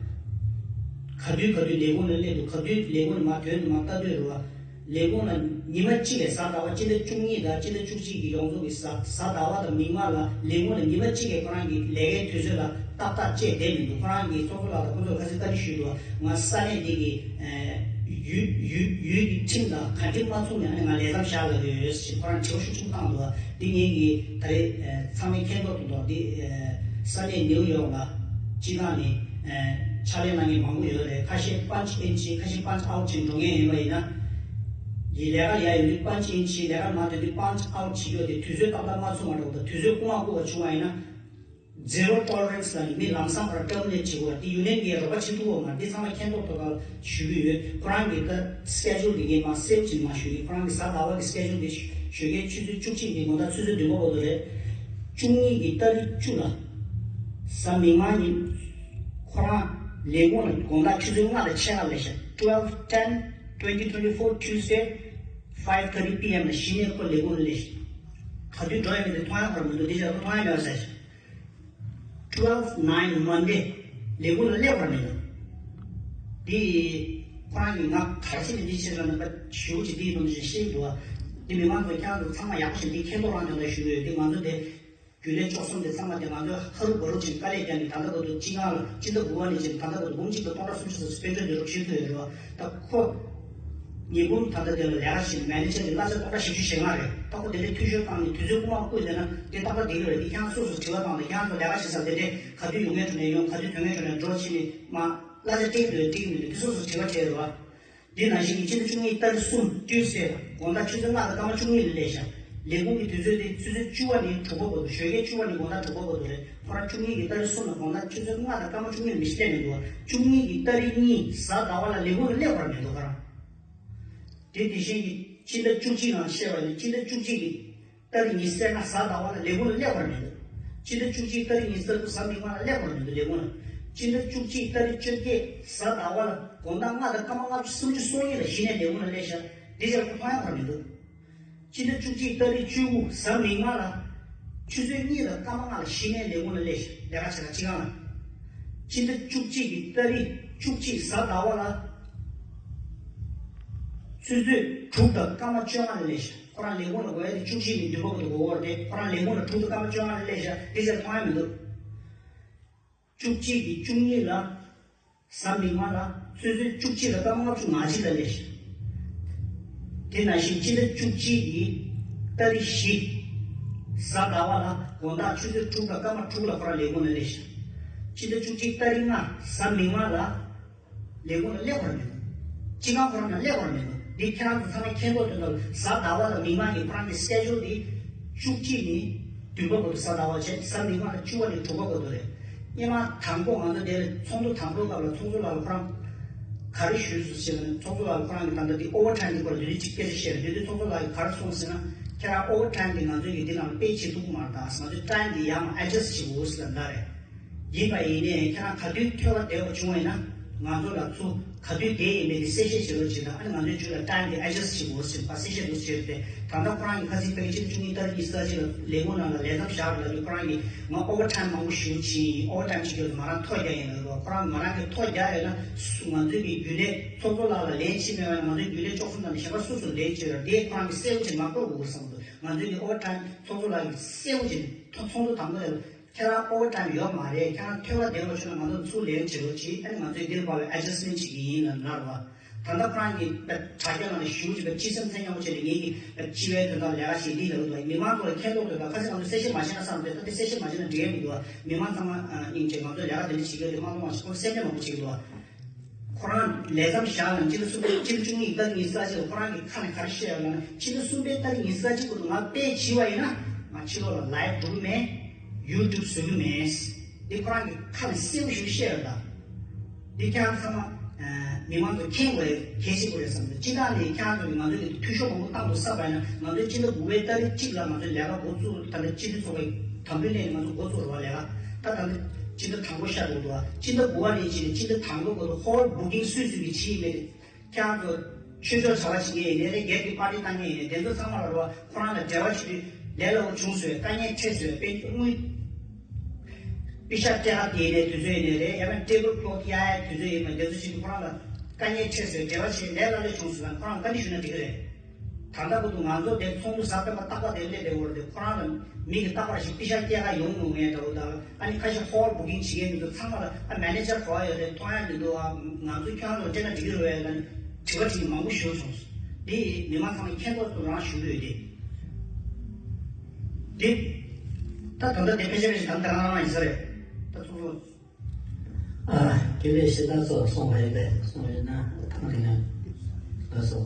ག་དུས་ག་དུས་ལས་ཁུངས་ལ་སླེབས་འདུག་ག་དུས་ལས་ཁུངས་ལ་མར་ཐོན་འདུག་མར་ལྟ་འདོད་རེད་བ། ལས་ཁུངས་ལ་ཉི་མ་གཅིག་ལས་གཟའ་ཟླ་བ་སྤྱི་ཟླ་བཅུ་གཉིས་དང་སྤྱི་ཟླ་བཅུ་གཅིག་གི་ཡོངས་རྫོགས་ཀྱི་གཟའ་གཟའ་ཟླ་བ་དང་མིག་དམར་ལ་ལས་ཁུངས་ལ་ཉི་མ་གཅིག་ལས་ཁོ་རང་གི་ལས་ཀའི་དུས་ཚོད་ལ་ཏག་ཏག་བཅད་བསྡད་མི་འདུག་ཁོ་རང་གིས་ཚོགས་གཙོ་ལགས་དང་ཁོང་ཚོར་ཁ་སང་བཀའ་འདྲི་ཞུས་འདུག་ང་ས་གནས་འདི་གི་ཡུལ་ཡུལ་ཡུལ་གྱི་ཁྲིམས་དང་ག་འགྲིག་མ་ཚུགས་ནས་ཨ་ནི་ང་ལས་མཚམས་བཞག་ལབ་ཀྱི་ཡོད་ཟེར་ཁོ་རང་དྲི་བ་ཤུགས་ཆེན་པོ་བཏང་འདུག་འདི་ངེད་ཀྱིས་ད་རེས་ཚང་མས་མཁྱེན་རྟོགས་ཏུ་འདུག་འདི་ས་གནས་ནིའུ་ཡོག་ལ་སྤྱི་བཏང་ནས་ཕྱག་ལས་གནང་མཁན་མང་པོ་ཡོད་རེད། ཁ་ཤས་པན་ཆི་ཨིན་བྱས་ཁ་ཤས་པན་ཆི་ཨའུཊ་བྱས་འགྲོ་མཁན་ཡིན་པ་ཡིན་ན། ཡི་ལས་ཀ་ལ་ཡ་ཡོད་དུས་པན་ཆི་ཨིན་བྱས་ལས་ཀ་མ་ཐོན་དུས་པན་ཆི་ཨའུཊ་བྱེད་རྒྱུ་དེ་དུས་ཚོད་ཏག་ཏག་མ་ཚུགས་མ་འགྲོ་བ་དང་དུས་ཚོད་སྐུལ་མ་བསྐུར་བ་བྱུང་བ་ཡིན་ན། Zero tolerance ལ་ནི་མི་ལམ་སང་བར་ཊར་མི་ནེཊ་བྱེད་དགོས་པ་དེ་ཡུ་ནི་ཡན་གྱིས་རོགས་པ་བྱེད་ཐུབ་པ་མ་རེད། འདི་ཚང་མ་མཁྱེན་རྟོགས་ཐོག་ལ་ཞུ་གི་ཡོད། ཁོ་རང་གི་ད་སི་ཀེ་ཇུ་ལ་དེ་ངས་མར་སེབ་བྱས་ནས་མར་ཞུ་གི། ཁོ་རང་གི་གཟའ་ཟླ་བ་གི་སི་ཀེ་ཇུ་དེ་ཞོགས་ཀའི་ཆུ་ཚོད་བཅུ་གཅིག་ནས་དགོང་དག་ཆུ་ཚོད་བདུན་པ་བར་དུ་རེད། བཅུ་གཉིས་ཀྱི་ཏ་རིག་བཅུ་ལ་གཟའ་མིག་དམར་ཉིན་ཁོ་རང་ལས་ཁུངས་ལ་དགོང་དག་ཆུ་ཚོད་ལྔ་དང་ཕྱེད་ཀ་ལ་སླེབས་ཤག། twelve ten twenty twenty-four Tuesday five thirty P M ལ་གཞི་ནས་ཁོ་ལས་ཁུངས་ལ་སླེབས་ཤག། ག་དུས་འགྲོ་ཡ་མིན་དེ་མཐོང་ཡ་ཁོ་རང་མི་འདུག། འདི་ཆ་མཐོང་ཡ་མེད་པ་ཟེར་ཤག། Twelve nine Monday ལས་ཁུངས་ལ་སླེབས་པ་མི་འདུག། འདི་ཁོ་རང་གིས་ང་ག་རེ་བྱས་ནས་འདི་བྱས་ན་ནམ་པ་ཞུ་ཅིག་འདི་ཡིན་ནམ་ཞེས་བཤད་འདུག། འདི་མི་མང་ཚོ་ཁྱེད་རང་ཚོ་ཚང་མ་ཡག་པོ་ཞིག་འདི་མཁྱེན་རྟོགས་རང་དོན་ལ་ཞུ་གི་ཡོད། འདི་ང་ཚོ་འདི་རྒྱུན་ལས་བཅུ་གསུམ་དེ་ཚང་མ་དེ་ང་ཚོས་ཧ་རུ་བ་རུ་ཅིག་དཀའ་ལས་བརྒྱབ་ནས། ད་ལྟ་བར་དུ་སྤྱི་ཁང་ལ་སྤྱི་ཟླ་དགུ་པ་ནས་བྱས་ནས་ད་ལྟ་བར་དུ་འབུམ་གཅིག་དང་སྟོང་ཕྲག་སུམ་ཅུ་སོགས་སུ་དཔལ་འབྱོར་འདི་རུ་ཞིག་ཐུབ་ཡོད་རེད་བ། ད་ཁོ་ཉིན་གུང་ད་ལྟ་དེ་ལ་ལས་ཀ་བྱེད་མེ་ནེ་ཇར་གྱི་གླ་ཆ་སྟོང་ཕྲག་བཞི་བཅུ་ཞེ་ལྔ་རེད། ད་ཁོ་དེ་འདྲའི་འཐུས་ཤོར་བཏང་ནས་དུས་ཚོད་རྐུ་མ་རྐུས་བསྡད་ན་དེ་ཏག་ཏག་བསྡད་ཀྱི་རེད། དེ་ཁྱེད་རང་སོ་སོར་དྲི་བ་བཏང་དང་། ཁྱེད་རང་ཚོ་ལས་ཀ་བྱེད་ས་དེ་འདྲས་ག་དུས་ཡོང་མཁན་འགྲོ་ནས་ཡོང་། ག་དུས་ཐོན་མཁན་འགྲོ་ནས་འགྲོ་བྱས་ནས་མ་གླ་ཆ་སྤྲད་ཀྱི་འདུག་སྤྲད་ཀྱི་མི་འདུག། དེ་སོ་སོར་དྲི་བ་སྤྲད་རེད་བ། འདི་ནང་བཞིན་གྱི་སྤྱི་ཟླ་བཅུ་གཉིས་ཏ་རིག་གསུམ་Tuesday དགོང་དག་ཆུ་ཚོད་ལྔ་དང་སྐར་མ་བཅུ་གཉིས་ལ་སླེབས་ཤག། ལས་ཁུངས་ཀྱི་དུས་ཚོད་དེ་ཆུ་ཚོད་བཅུ་པ་ནས་དྲུག་པ་བར་དུ། ཞོགས་ཀའི་བཅུ་པ་ནས་དགོང་དག་དྲུག་པ་བར་དུ་རེད། ཁོ་རང་བཅུ་གཉིས་ཀྱི་ཏ་རིག་གསུམ་ལ་དགོང་དག་ཆུ་ཚོད་ལྔ་དང་སྐར་མ་བཅུ་གཉིས་ལ་མི་ཤི་སླེབས་མི་འདུག། བཅུ་གཉིས་ཀྱི་ཏ་རིག་གཉིས་གཟའ་ཟླ་བ་ལ་ལས་ཁུངས་ལ་སླེབས་པར་མི་འདུག། ཁོ་རང་དེ་དེ་བཞིན་གྱི་སྤྱི་ཟླ་བཅུ་གཅིག་ནང་བཤད་པ་ཡིན་ན། སྤྱི་ཟླ་བཅུ་གཅིག་གི་ཏ་རིག་ཉི་ཤུ་རྩ་ལྔ་གཟའ་ཟླ་བ་ལ་ལས་ཁུངས་ལ་སླེབས་པར་མི་འདུག། སྤྱི་ཟླ་བཅུ་གཅིག་ཏ་རིག་ཉི་ཤུ་རྩ་དགུ་གཟའ་མིག་དམར་ལ་སླེབས་པར་མི་འདུག། ལས་ཁུངས་ལ། སྤྱི་ཟླ་བཅུ་གཅིག་ཏ་རིག་བཅོ་བརྒྱད་གཟའ་ཟླ་བ་ལ་དགོང་དག་ལྔ་དང་སྐར་མ་ལྔ་བཅུ་སུམ་ཅུ་སོ་གཉིས་ལ་གཞི་ནས་ལས་ཁུངས་ལ་སླེབས་ཤག། འདི་ཆ་ཁོ་མཐོང་ཡ་ཁོ་རང་མི་འདུག། སྤྱི་ཟླ་བཅུ་གཅིག་ཏ་རིག་བཅུ་དགུ་གཟའ་མིག་དམར་ལ་ཆུ་ཚོད་གཉིས་དང་སྐར་མ་ལྔ་ལ་གཞི་ནས་ལས་ཁུངས་ལ་སླེབས་ཤག། ལས་ཀ་བྱེད་ཁང་སྤྱི་ཁང་ལ། སྤྱི་ཟླ་བཅུ་གཅིག་གི་ཏ་རིག་བཅུ་གཅིག་གཟའ་ཟླ་བ་ལ་ཆུ་ཚོད་དྲུག་དང་སྐར་མ་བཅོ་ལྔ་ལ་སླེབས་ཤག། ཁོ་རང་ལས་ཁུངས་ལ་འགྲོ་ཡ་དེ་བཅུ་གཅིག་ནས་བདུན་པ་བར་དུ་འགྲོ་གི་རེད། ཁོ་རང་ལས་ཁུངས་ལ་དྲུག་དང་སྐར་མ་བཅོ་ལྔ་ལ་སླེབས་ཤག། དེ་ཆ་མཐོང་ཡ་མི་འདུག། བཅུ་གཅིག་གི་བཅུ་གཉིས་ལ་གཟའ་མིག་དམར་ལ་ཆུ་ཚོད་བཅུ་གཅིག་དང་སྐར་མ་ལྔ་བཅུ་ང་གཅིག་ལ་སླེབས་ཤག། དེ་ནང་བཞིན་སྤྱི་ཟླ་བཅུ་གཅིག་གི་ཏ་རིག་བཞི་གཟའ་ཟླ་བ་ལ་དགོང་དག་ཆུ་ཚོད་དྲུག་དང་སྐར་མ་དྲུག་ལ་ཁོ་རང་ལས་ཁུངས་ལ་སླེབས་ཤག། སྤྱི་ཟླ་བཅུ་གཅིག་ཏ་རིག་ལྔ་གཟའ་མིག་དམར་ལ་ལས་ཁུངས་ལ་སླེབས་པར་མི་འདུག། སྤྱི་ཁང་ཁོ་རང་ལ་སླེབས་པར་མི་འདུག། འདི་ཁྱེད་རང་ཚོ་ཚང་མས་མཁྱེན་རྟོགས་དོན་དག་གཟའ་ཟླ་བ་དང་མིག་དམར་གྱི་ཁོ་རང་གི་སི་ཀེ་ཇུ་ལ་དེ་བཅུ་གཅིག་ནས་བདུན་པ་བར་དུ་གཟའ་ཟླ་བ་བྱས། གཟའ་མིག་དམར་ལ་བཅུ་པ་ནས་དྲུག་པ་བར་དུ་རེད། སྔོན་མ་དང་པོ་ང་ཚོ་དེར་ཚོགས་འདུ་དང་པོའི་སྐབས་ལ་ཚོགས་གཙོ་ལགས་ལ་ཁོ་རང་ག་རེ་ཞུས་སོང་ཟེར་ན། ཚོགས་གཙོ་ལགས་ལ་ཁོ་རང་གི་ད་ལྟ་དེ་ཨོ་ཝར་ཊའིམ་གྱི་སྐོར་ལ་དེ་རིང་གཅིག་སྐད་ཆ་བཤད་རེད། དེ་དུས་ཚོགས་གཙོ་ལགས་ཀྱིས་ག་རེ་གསུངས་ཟེར་ན། ཁྱེད་རང་ཨོ་ཝར་ཊའིམ་དེ་ང་ཚོའི་གི་དེ་ནང་ལ་པེ་བྱེད་ཐུབ་ཀྱི་མ་རེད། ད་ང་ཚོའི་ཊའིམ་དེ་ཡར་མར་ཨེ་ཌི་ཇེ་སི་ཊི་བྱེད་དགོས་ཟེར་ལབ་ད་རེད། ཡིན་པ་ཡིན་ནའི་ཁྱེད་རང་ག་དུས་ཐོས་པ་བདེ་བ་བྱུང་བ་ཡིན་ན་ང་ཚོ་ལ་ཚུར་ག་དུས་བསྡད་ཡིན་མིན་གྱི་གསལ་བཤད་བྱེད་རོགས་བྱེད་དང་། ཨ་ནི་ང་ཚོའི་ཇུ་ལ་ཊའིམ་དེ་ཨེ་ཌི་ཇེ་སི་ཊི་བྱེད་དགོས་ཟེར་བ་གསལ་བཤད་འདུག་བྱས་ཏེ། ད་ལྟ་ཁོ་རང་གིས་ཁ་སང་ཕ་གི་ཕྱི་ཟླ་བཅུ་གཉིས་ཏ་རིག་ཉི་ཤུ་རྩ་གཅིག་ལ་ལས་ཁུངས་ནང་ལ་ལས་མཚམས་བཞག་རེད་ལབ་དུས། ཁོ་རང་གིས་ང་ཨོ་ཝར་ཊའིམ་མང་པོ་ཞེ་པོ་བྱས་ཡིན། ཨོ་ཝར་ཊའིམ་བྱེད་རྒྱུ་ང་རང་ཐོ་རྒྱག་ཡིན་ལབ་རེད་བ། ཁོ་རང་ང་རང་གིས་ཐོ་རྒྱག་ཡོད་ན་སུ་ང་ཚོའི་གི་རྒྱུན་ལས་ཚོགས་གཙོ་ལགས་ལ་ལན་ཕྱིན་མེད་པ་ཡིན་ན། ང་ཚོའི་རྒྱུན་ལས་བཅུ་གསུམ་དང་གཞན་པ་སུ་སུ་ལན་ཕྱིན་རེད། དེ་ཁོ་རང་གིས་གསལ་པོ་བྱས་མ་བཀོད་དགོས་བསམ་འདུག། ང་ཚོའི་གི་ཨོ་ཝར་ཊའིམ་ཚོགས་གཙོ་ལགས་ཀྱིས་གསལ་པོ་བྱས་ཚོགས་འདུ་དང་པོ་དེ་ལ། ཁྱེད་རང་ཨོ་ཝར་ཊའིམ་ཡོད་མ་རེད། ཁྱེད་རང་ཐོས་པ་བདེ་བ་བྱུང་ན་ང་ཚོ་ཚུར་ལེན་བྱེད་རོགས་གྱིས། ཨ་ནི་ང་ཚོས་འདིར་ཕར་བའི་ཨེ་ཌི་ཇེ་སི་མེན་ཊི་བྱེད་ཀྱི་ཡིན་ལབ་ན་རེད་བ། ད་ལྟ་ཁོ་རང་གིས་དྲ་རྒྱ་ནང་ལ་ཞུ་བྱས་པའི་སྤྱི་སེམས་ཚད་མཉམ་པོ་བྱས་ནས་ངེད་ཀྱིས་སྤྱི་པའི་དོན་དག་ལས་ཀ་བྱེད་འདི་ལབ་འདུག། མི་མང་ཚོ་ལ་མཁྱེན་རྟོགས་དོན་དག་ཁ་སང་ང་ཚོས་གསལ་བཤད་མ་བྱས་ན་བསམ་སྟེ། ད་ལྟ་གསལ་བཤད་མ་བྱས་ན་འགྲིག་གི་མི་འདུག་བ། མི་མང་ཚང་མ་སྙིང་རྗེ། ང་ཚོས་ལས་ཀ་འདི་འདྲ་བྱེད་ཀྱི་ཡོད་དེ་མ་གཏོང་བ་ཞིག་ཁོང་གསལ་བཤད་མང་པོ་བྱེད་ཀྱི་འདུག་བ། ཁོ་རང་ལས་མཚམས་བཞག་ནས་སྤྱི་ཟླ་གསུམ་པའི་སྤྱི་ཟླ་བཅུ་གཉིས་ཀྱི་ཏ་རིག་ཉི་ཤུ་རྩ་གཅིག་ལ་ཁོ་རང་གིས་ཁ་ནས་ག་རེ་བཤད་ཡོད་ལབ་ན། སྤྱི་ཟླ་གསུམ་པའི་ཏ་རིག་ཉི་ཤུ་རྩ་གཅིག་བར་དུ་ང་དཔེ་བྱས་པ་ཡིན་ན་ང་ཕྱི་ལོགས་ལ་ལའིབ་འགྲོ་གི་མེད། ཡུ་ཊུབ་བཟོ་གི་མེད། འདི་ཁོ་རང་གིས་ཁ་ནས་གསལ་པོ་ཞིག་བཤད་ཡོད་ད། འདི་ཁྱེད་རང་ཚང་མ་མི་མང་ཚོ་མཁྱེན་དགོས་གལ་ཆེ་པོ་རེད་བསམ་འདུག། སྤྱི་བཏང་ནས་ཁྱེད་རང་ཚོ་གིས་ང་ཚོ་གི་འཐུས་ཤོར་མང་པོ་བཏང་འདུག་བསམ་པ་ཡིན་ན། ང་ཚོའི་སྤྱི་ཟླ་དགུ་པའི་ཏ་རིག་གཅིག་ལ་ང་ཚོའི་ལས་ཀ་འགོ་བཙུགས། ད་ལྟ་སྤྱི་འཐུས་ཚོགས་པའི་དམ་འབུལ་སླེབས་ནས་ང་ཚོ་འགོ་བཙུགས་རེད་བ། ལས་ཀ་ད་ད་ལྟ་སྤྱི་ཟླ་དང་པོ་ཤར་འགྲོ་འདུག་བ། སྤྱི་ཟླ་དགུ་པ་ནས་བྱས་ནས་སྤྱི་ཟླ་དང་པོ་བར་དུ་ཧོལ་བུ་ཀིང་སུས་སུས་ཀྱིས་བྱས་ཡིན་མེད། ཁྱེད་རང་ཚོ་ཆོས་ཕྱོགས་བྱ་བ་བྱེད་མཁན་ཡིན་ནའི་རེད། སྒེར་གྱི་པར་ཊི་བཏང་མཁན་ཡིན་ནའི་རེད། དེ་ཚོ་ཚང་མ་ལ་རེད་བ། ཁོ་རང་ལ་འབྲེལ་བ་བྱེད་དུས་ལས་སླ་པོ་བྱུང་སོང་། དཀའ་ངལ་འཕྲད་སོང་། དཔེ་དངུལ་པེ་ཤག་སྤྲད་ཁ་དེ་ཡིན་ནའི་དུས་ཚོད་ཡིན་ནའི་རེད། ཡང་ན་ཊེ་བལ་ཀི་ལོཐ་གཡར་ཡའི་དུས་ཚོད་ཡིན་པ། དེ་ཚོ་བྱེད་དུས་ཁོ་རང་ལ་དཀའ་ངལ་འཕྲད་སོང་། འབྲེལ་བ་བྱེད་ལས་སླ་པོ་བྱུང་སོང་ལ་ཁོ་རང་བཀའ་འདྲི་ཞུས་ན་འགྲིག་གི་རེད། ད་ལྟ་བར་དུ་ང་ཚོ་དེ་ཚོགས་འདུ་གཟའ་སྤེན་པ་རྟག་པར་དེ་སླེབས་བསྡད་ཡོད་རེད་དེ། ཁོ་རང་ལ་མི་གིས་རྟག་པར་ཞིག་པེ་ཤག་སྐྱེལ་ག་ཡོང་མྱོང་མེད་འདྲ་བོ་དང་། ཨ་ནི་ཁ་ཤས་ཧོལ་བུ་ཀིང་བྱེད་མཁན་མི་འདུག། ཚང་མ་ལ་ཨ་མེ་ནེ་ཇར་ག་པར་ཡོད་རེད། མཐོང་ཡ་མི་འདུག་ཨ། ང་ཚོ་ཁྱོད་རང་ཚོ་སྤྲད་ན་འགྲིག་གི་རེད་པས་ལབ་ནས་དྲི་བ་དྲིས་མཁན་མང་པོ་ཞིག་བྱུང་སོང་། འདི་མི་མང་ཚང་མས་མཁྱེན་རྟོགས་ཐུབ་རང་ཞུ་གི་ཡོད་དེ། འདི་ད་ད་ལྟ་དེ་ཕལ་ཆེར་ཞིག་ད་ལྟ་རང་རང་ཡིན་ས་རེད། ད་ཚོགས་གཙོ། ཨ། དེ་བས་ཞེ་དྲག་ཚོགས་སོང་བ་ཡིན་པས་སོང་ཡོད་ན་ཐང་རིང་ཡང་ལགས་སོ།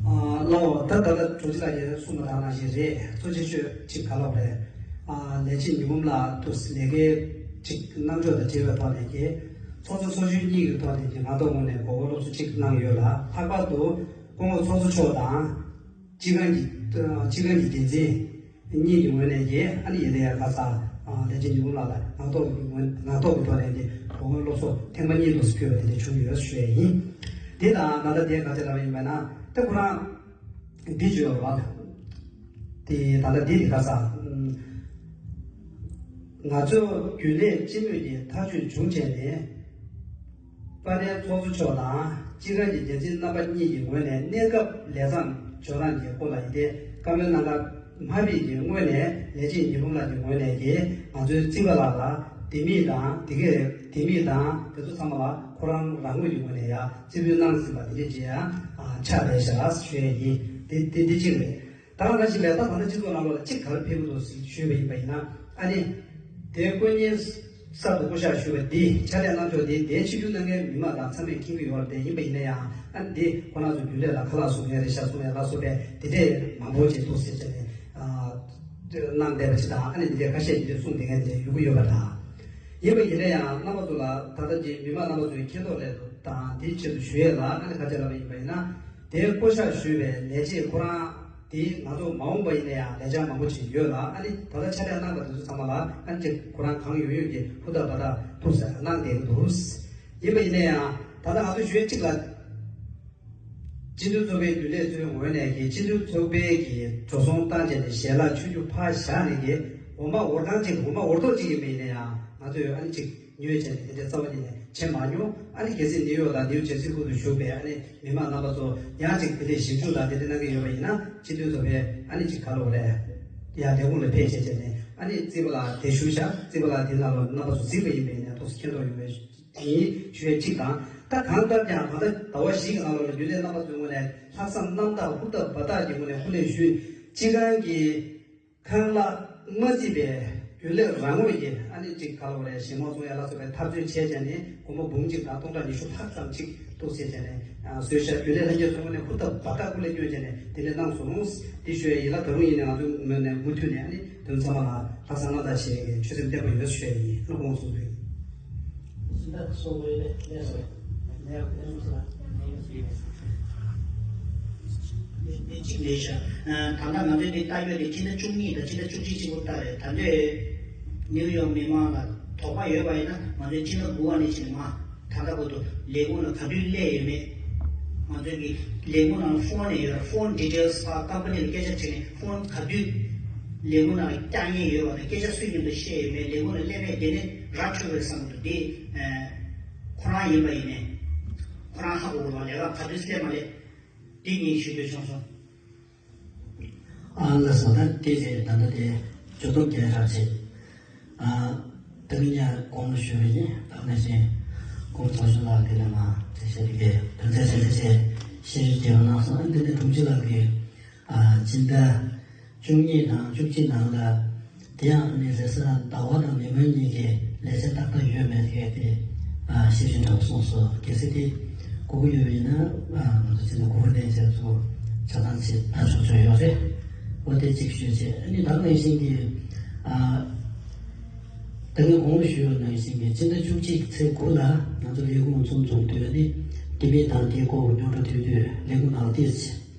ཨ། ལགས་འོ། ད་ད་ལྟ་དྲུང་ཆེ་ལགས་ཀྱིས་གསུངས་པ་དང་ནང་བཞིན་རེད། གཙོ་ཆེ་ཤོས་གཅིག་ག་ལབ་རེད། ཨ་ལས་བྱེད་ཉི་འབུམ་ལགས་དུ་ལས་ཀའི་ཅིག་གནང་ཕྱོགས་དང་འབྲེལ་བའི་ཐོག་ནས་ཀྱི་ཚོགས་གཙོ་ཚོགས་གཞོན་གཉིས་ཀྱི་ཐོག་ནས་ཀྱི་ངག་ཐོག་ངོས་ནས་གོ་སྐོར་སློབ་གསོ་ཅིག་གནང་ཡོད་ལ། ལྷག་པར་དུ་སྐུ་ངོ་ཚོགས་གཙོ་མཆོག་དང་སྤྱི་ཁང་གི་སྤྱི་ཁང་གི་འགན་འཛིན་གཉིས་ཀྱི་ངོས་ནས་ཀྱི་ཨ་ནི་ཡིན་ལ་ཡ་ཁ་ས་ལས་བྱེད་ཉི་འབུམ་ལགས་ལ་ངག་ཐོག་གི་ངོས་ངག་ཐོག་གི་ཐོག་ནས་ཀྱི་གོ་སྐོར་སློབ་གསོ་ཐེངས་མ་གཉིས་དུ་ཕུལ་བ་དེ་འདྲ་བྱུང་ཡོད་ཞུ་ཡས་ཡིན། དེ་དང་ད་ལྟ་དེ་ག་ཚོད་ལབ་པ་ཡིན་པ་ན་ད་ཁོ་རང་འདི་བརྗོད་པ། དེ་ད་ལྟ་འདི་དེ་ག་ས། ང་ཚོའི་རྒྱུན་ལས་སྤྱི་མོས་ཀྱི་ཐག་གཅོད་བྱུང་བྱས་ནས། པ་ཏའི་ཚོགས་གཙོ་མཆོག་དང་སྤྱི་ཁང་གི་འགན་འཛིན་རྣམ་པ་གཉིས་ཀྱི་ངོས་ནས་གནས་སྐབས་ལས་མཚམས་འཇོག་སྟངས་ཀྱི་སྐོར་ལ་ཡིན་ཏེ་བཀའ་མོལ་གནང་སྐབས། མ་པི་ཀྱི་ངོས་ནས་ལས་བྱེད་ཉི་འབུམ་ལགས་ཀྱི་ངོས་ནས་ཀྱི་ང་ཚོའི་རྩིས་པ་ལགས་ལ་ལྡེ་མིག་དང་དེ་གའི་ལྡེ་མིག་དང་དེ་ཚོ་ཚང་མ་ལ་ཁོ་རང་རང་ངོས་ཀྱི་ངོས་ནས་ཡང་རྩིས་འབུལ་གནང་ཟིན་པ་དེ་འདྲས་ཀྱི་ཡང་ཆགས་བསྡད་ཤག་ཞུ་ཡས་ཡིན། དེ་དེ་འདི་གཅིག་རེད། ད་ག་ནང་བཞིན་ལས་ད་ད་ལྟ་སྤྱི་ཚོགས་ནང་ལོགས་ལ་གཅིག་ག་རེ་ཕེབས་ཀྱི་འདུག་ཞུས་པ་ཡིན་པ་ཡིན་ན། ཨ་ནི་དེ་དཀོན་གཉེར་གསར་དུ་བསྐོ་བཞག་ཞུས་པ་འདི་ཕྱག་ལས་གནང་ཕྱོགས་འདི་དེའི་ཆིབས་བསྒྱུར་གནང་མཁན་མི་མང་དང་ཚང་མས་མཁྱེན་གྱི་ཡོད་རེད། དེ་ཡིན་པ་ཡིན་ན་ཡང་ཨ་ནི་འདི་ཁོ་རང་ཚོ་རྒྱུན་ལས་ལ་ཁ་ལག་བཟོ་མཁན་རེད་ཤག་གསུང་ཡ་ལ་སོགས་པའི་དེ་འདྲས་མང་པོ་ཅིག་འདུག་ཟེར་བྱས་ནས་གནང་བསྡད་པ་ཅིག་དང་། ཨ་ནི་འདི་འདྲས་ཁ་ཤས་འདི་འདྲས་གསུངས་བསྡད་མཁན་དེ་ཡོང་གི་ཡོད་པ་འདྲ། ཡིན་པ་ཡིན་ན་ཡང་རྣམ་པ་ཚོ་ལ་ད་ལྟ་ཅིག་མི་མང་རྣམ་པ་ཚོའི་མཁྱེན་རྟོགས་སླད་དུ་དང་དེའི་ཆེད་དུ་ཞུ་ཡས་ལ་ཨ་ནི་ཁ་ཆེ་ལབ་པ་ཡིན་པ་ཡིན་ན། དེའི་བསྐོ་བཞག་ཞུས་པའི་ལས་བྱེད་ཁོ་རང་དེ་ང་ཚོ་མ་འོངས་པ་ཡིན་ན་ཡང་ལས་འཆར་མང་པོ་ཅིག་ཡོད་ལ། ཨ་ནི་ད་ལྟ་ཕྱག་ལས་གནང་པ་དེ་ཚོ་ཚང་མ་ལ་ཨ་ནི་ཅིག་ཁོ་རང་གང་ཡོད་ཡོད་ཀྱི་ཧུར་ཐག་འབད་ཐག་ཐུགས་སུ་གནང་བསྡད་ཀྱི་འདུག། ཡིན་པ་ཡིན་ན་ཡང་ད་ལྟ་ང་ཚོ་ཞུ་ཡས་གཅིག་ལ། སྤྱི་འཐུས་ཚོགས་པའི་རྒྱུན་ལས་ཚོའི་ངོས་ནས་ཀྱི་སྤྱི་འཐུས་ཚོགས་པའི་གི་འགྲོ་སོང་བཏང་བྱས་ནས་ཞལ་ལག་ཆུང་ཆུང་ཕར་བཞག་ནས་ཀྱི་འོ་མ་འོར་ཐང་ཅིག་འོ་མ་འོར་ཐོག་ཅིག་ཡིན་པ་ཡིན་ན་ཡང་ང་ཚོས་ཨ་ནི་ཅིག་ཉོས་བྱས་ནས་དེ་འདྲའི་རྩ་བ་ཉིད་ནས་བྱེད་མ་མྱོང་། ཨ་ནི་གལ་སྲིད་ནིའུ་ཡོག་དང་ནིའུ་ཇར་སི་ཁུལ་དུ་བཞུགས་པའི་ཨ་ནི་མི་མང་རྣམ་པ་ཚོ་ཡང་ཅིག་དེ་འདྲའི་ཞིབ་འཇུག་དང་དེ་འདྲ་གནང་གི་ཡོད་པ་ཡིན་ན་སྤྱི་འཐུས་ཚོགས་པའི་ཨ་ནི་ཅིག་ག་ལོག་རེད། ཡང་ལས་ཁུངས་ལ་ཕེབས་བྱས་བྱས་ནས་ཨ་ནི་རྩིས་པ་ལགས་དེ་ཞུ་བཞག་རྩིས་པ་ལགས་དེ་ནང་ལ་རྣམ་པ་ཚོ་གཟིགས་པ་ཡིན་པ་ཡིན་ན་ཐུགས་སུ་མཁྱེན་རྟོགས་ཡོང་བའི་དེ་ཞུ་ཡས་གཅིག་དང་། ད་གང་ལྟར་ཀྱང་ད་ལྟ་ཟླ་བ་བཞི་གི་ནང་ལོགས་ལ་རྒྱུན་ལས་རྣམ་པ་ཚོའི་ངོས་ནས་ལྷག་བསམ་རྣམ་དག་ཧུར་ཐག་འབད་ཐག་གི་ངོས་ནས་སྐུ་ལས་ཞུས། སྤྱི་ཁང་གི་ཁང་གླ་མ་བརྩིས་པའི་རྒྱུན་ལས་རང་ངོས་ཀྱི་ཨ་ནི་གཅིག་ག་ལ་བ་རེད། ཞལ་ངོ་སོང་ཡ་ལ་སོགས་པའི་འཐབ་རྩོད་བྱས་བྱས་ནས་སྒོར་མོ་འབུམ་གཅིག་དང་སྟོང་ཕྲག་ཉི་ཤུ་ལྷག་ཙམ་ཅིག་གཏུགས་བྱས་བྱས་ནས་བཟོས་ཤག་རྒྱུན་ལས་ལྷན་རྒྱས་ཚོའི་ངོས་ནས་ཧུར་ཐག་འབད་ཐག་སྐུ་ལས་བསྐྱོན་བྱས་ནས་དེ་འདྲ་གནང་སོང་། འདི་ཞུ་ཡ་ཡིན་ལ། ད་རུང་ཡིན་ནའང་ང་ཚོའི་ངོས་ནས་མུ་མཐུད་ནས་ཨ་ནི་དོན་ཚང་མ་ལ་ལྷག་བསམ་རྣམ་དག་བྱེད་ཡས་ཀྱི་ཆོད་སེམས་བརྟན་པོ་ཡོད་ཞུ་ཡ་ཡིན། ལོ་དགོང་སོང་ཚུལ། སྦྱིན་བདག་སོགས་ཡོད་པས་ལས་སོ། ལས་ལས་སོ། འདི་གཅིག་ལས་བྱ། ད་ལྟ་ང་ཚོའི་འདི་ལྟ་ཡོད་དེ་སྤྱི་ཟླ་བཅུ་གཉིས་དང་སྤྱི་ཟླ་བཅུ་གཅིག་གཅིག་པོ་ལྟ་རེད། ད་ལྟའི་ནིའུ་ཡོག་མི་མང་ལ་དོགས་པ་ཡོད་པ་ཡིན་ན་ང་ཚོའི་སྤྱི་ཟླ་དགུ་པ་ནས་བྱས་ནས་མ། ད་ལྟ་བར་དུ་ལས་ཁུངས་ལ་ག་དུས་སླེབས་ཡོད་མེད། ང་ཚོའི་གི་ལས་ཁུངས་ནང་ཕོན་ནས་ཡོད། ཕོན་ཌི་ཊེལ་སི་ཕར་ཀམ་པ་ནི་ལ་སྐད་ཆ་དྲིས་ནས་ཕོན་ག་དུས་ལས་ཁུངས་ནང་ལ་བཀྱག་མཁན་ཡོད་པ་དང་སྐད་ཆ་སུས་མཉམ་དུ་བཤད་ཡོད་མེད། ལས་ཁུངས་ལ་སླེབས་མེད། དེ་ནས་ར་འཕྲོད་པའི་བསམ་འདུག་དེ་ཁོ་རང་ཡིན་པ་ཡིན་ནས་ཁོ་རང་ཧ་གོ་གི་རེད་པ། ལས་ཀ་ག་དུས་སླེབས་མ་སླེབས་དེ་ངས་ཞུ་འདོད་བྱུང་སོང་། ཨ་ལགས་སོ། ད་དེ་རེད། ད་ལྟ་དེ་ཇོ་ཏོག་རྒྱལ་རབ་ཆེ། ཨ་ད་ངས་ཡང་དགོངས་པ་ཞུ་བ་ཡིན། ད་ནང་བཞིན་སྐུ་ངོ་ཚོགས་གཞོན་ལགས་དེ་ལ་མ་དེ་བྱས་དེ་གའི་དོན་ཚན་གསལ་བཤད་བྱས་ཤེས་རིག་དེ་གནང་སོང་། ཨ་འདི་ནས་དྲུང་ཆེ་ལགས་ཀྱིས་ཨ་སྤྱི་ཟླ་བཅུ་གཉིས་དང་བཅུ་གཅིག་ནང་ལ་དེ་ཡང་ནི་རེས་གཟའ་ཟླ་བ་དང་ཉི་མ་གཉིས་ཀྱི་ལས་བྱ་ཏག་ཏག་ཡོད་མེད་དེ་གའི་དེ་ཨ་ཤེས་བཞིན་དུ་གསུངས་སོང་། གལ་སྲིད་དེ་དགོས་ཀྱི་ཡོད་པ་ཡིན་ན་ཨ་ང་ཚོ་སྤྱི་ཟླ་དགུ་པ་ནས་བྱས་ཚུར་ཆ་ཚང་བྱེད་ཆོག་ཆོག་ཡོད་རེད། འོ་དེ་གཅིག་ཞུས་བྱས། ཨ་ནི་ད་ནང་བཞིན་གྱི་ཨ་ད་ངས་གོང་དུ་ཞུས་པ་ནང་བཞིན་གྱི་སྤྱི་ཟླ་བཅུ་གཅིག་ཚེས་དགུ་ལ་ང་ཚོ་ལས་ཁུངས་འཛོམས་འཛོམས་དུས་ནི་དེ་མིན་དང་དེའི་སྐོར་རྙོག་དྲ་དུས་དུས་ལས་ཁུངས་ནང་ལ་ཏིས་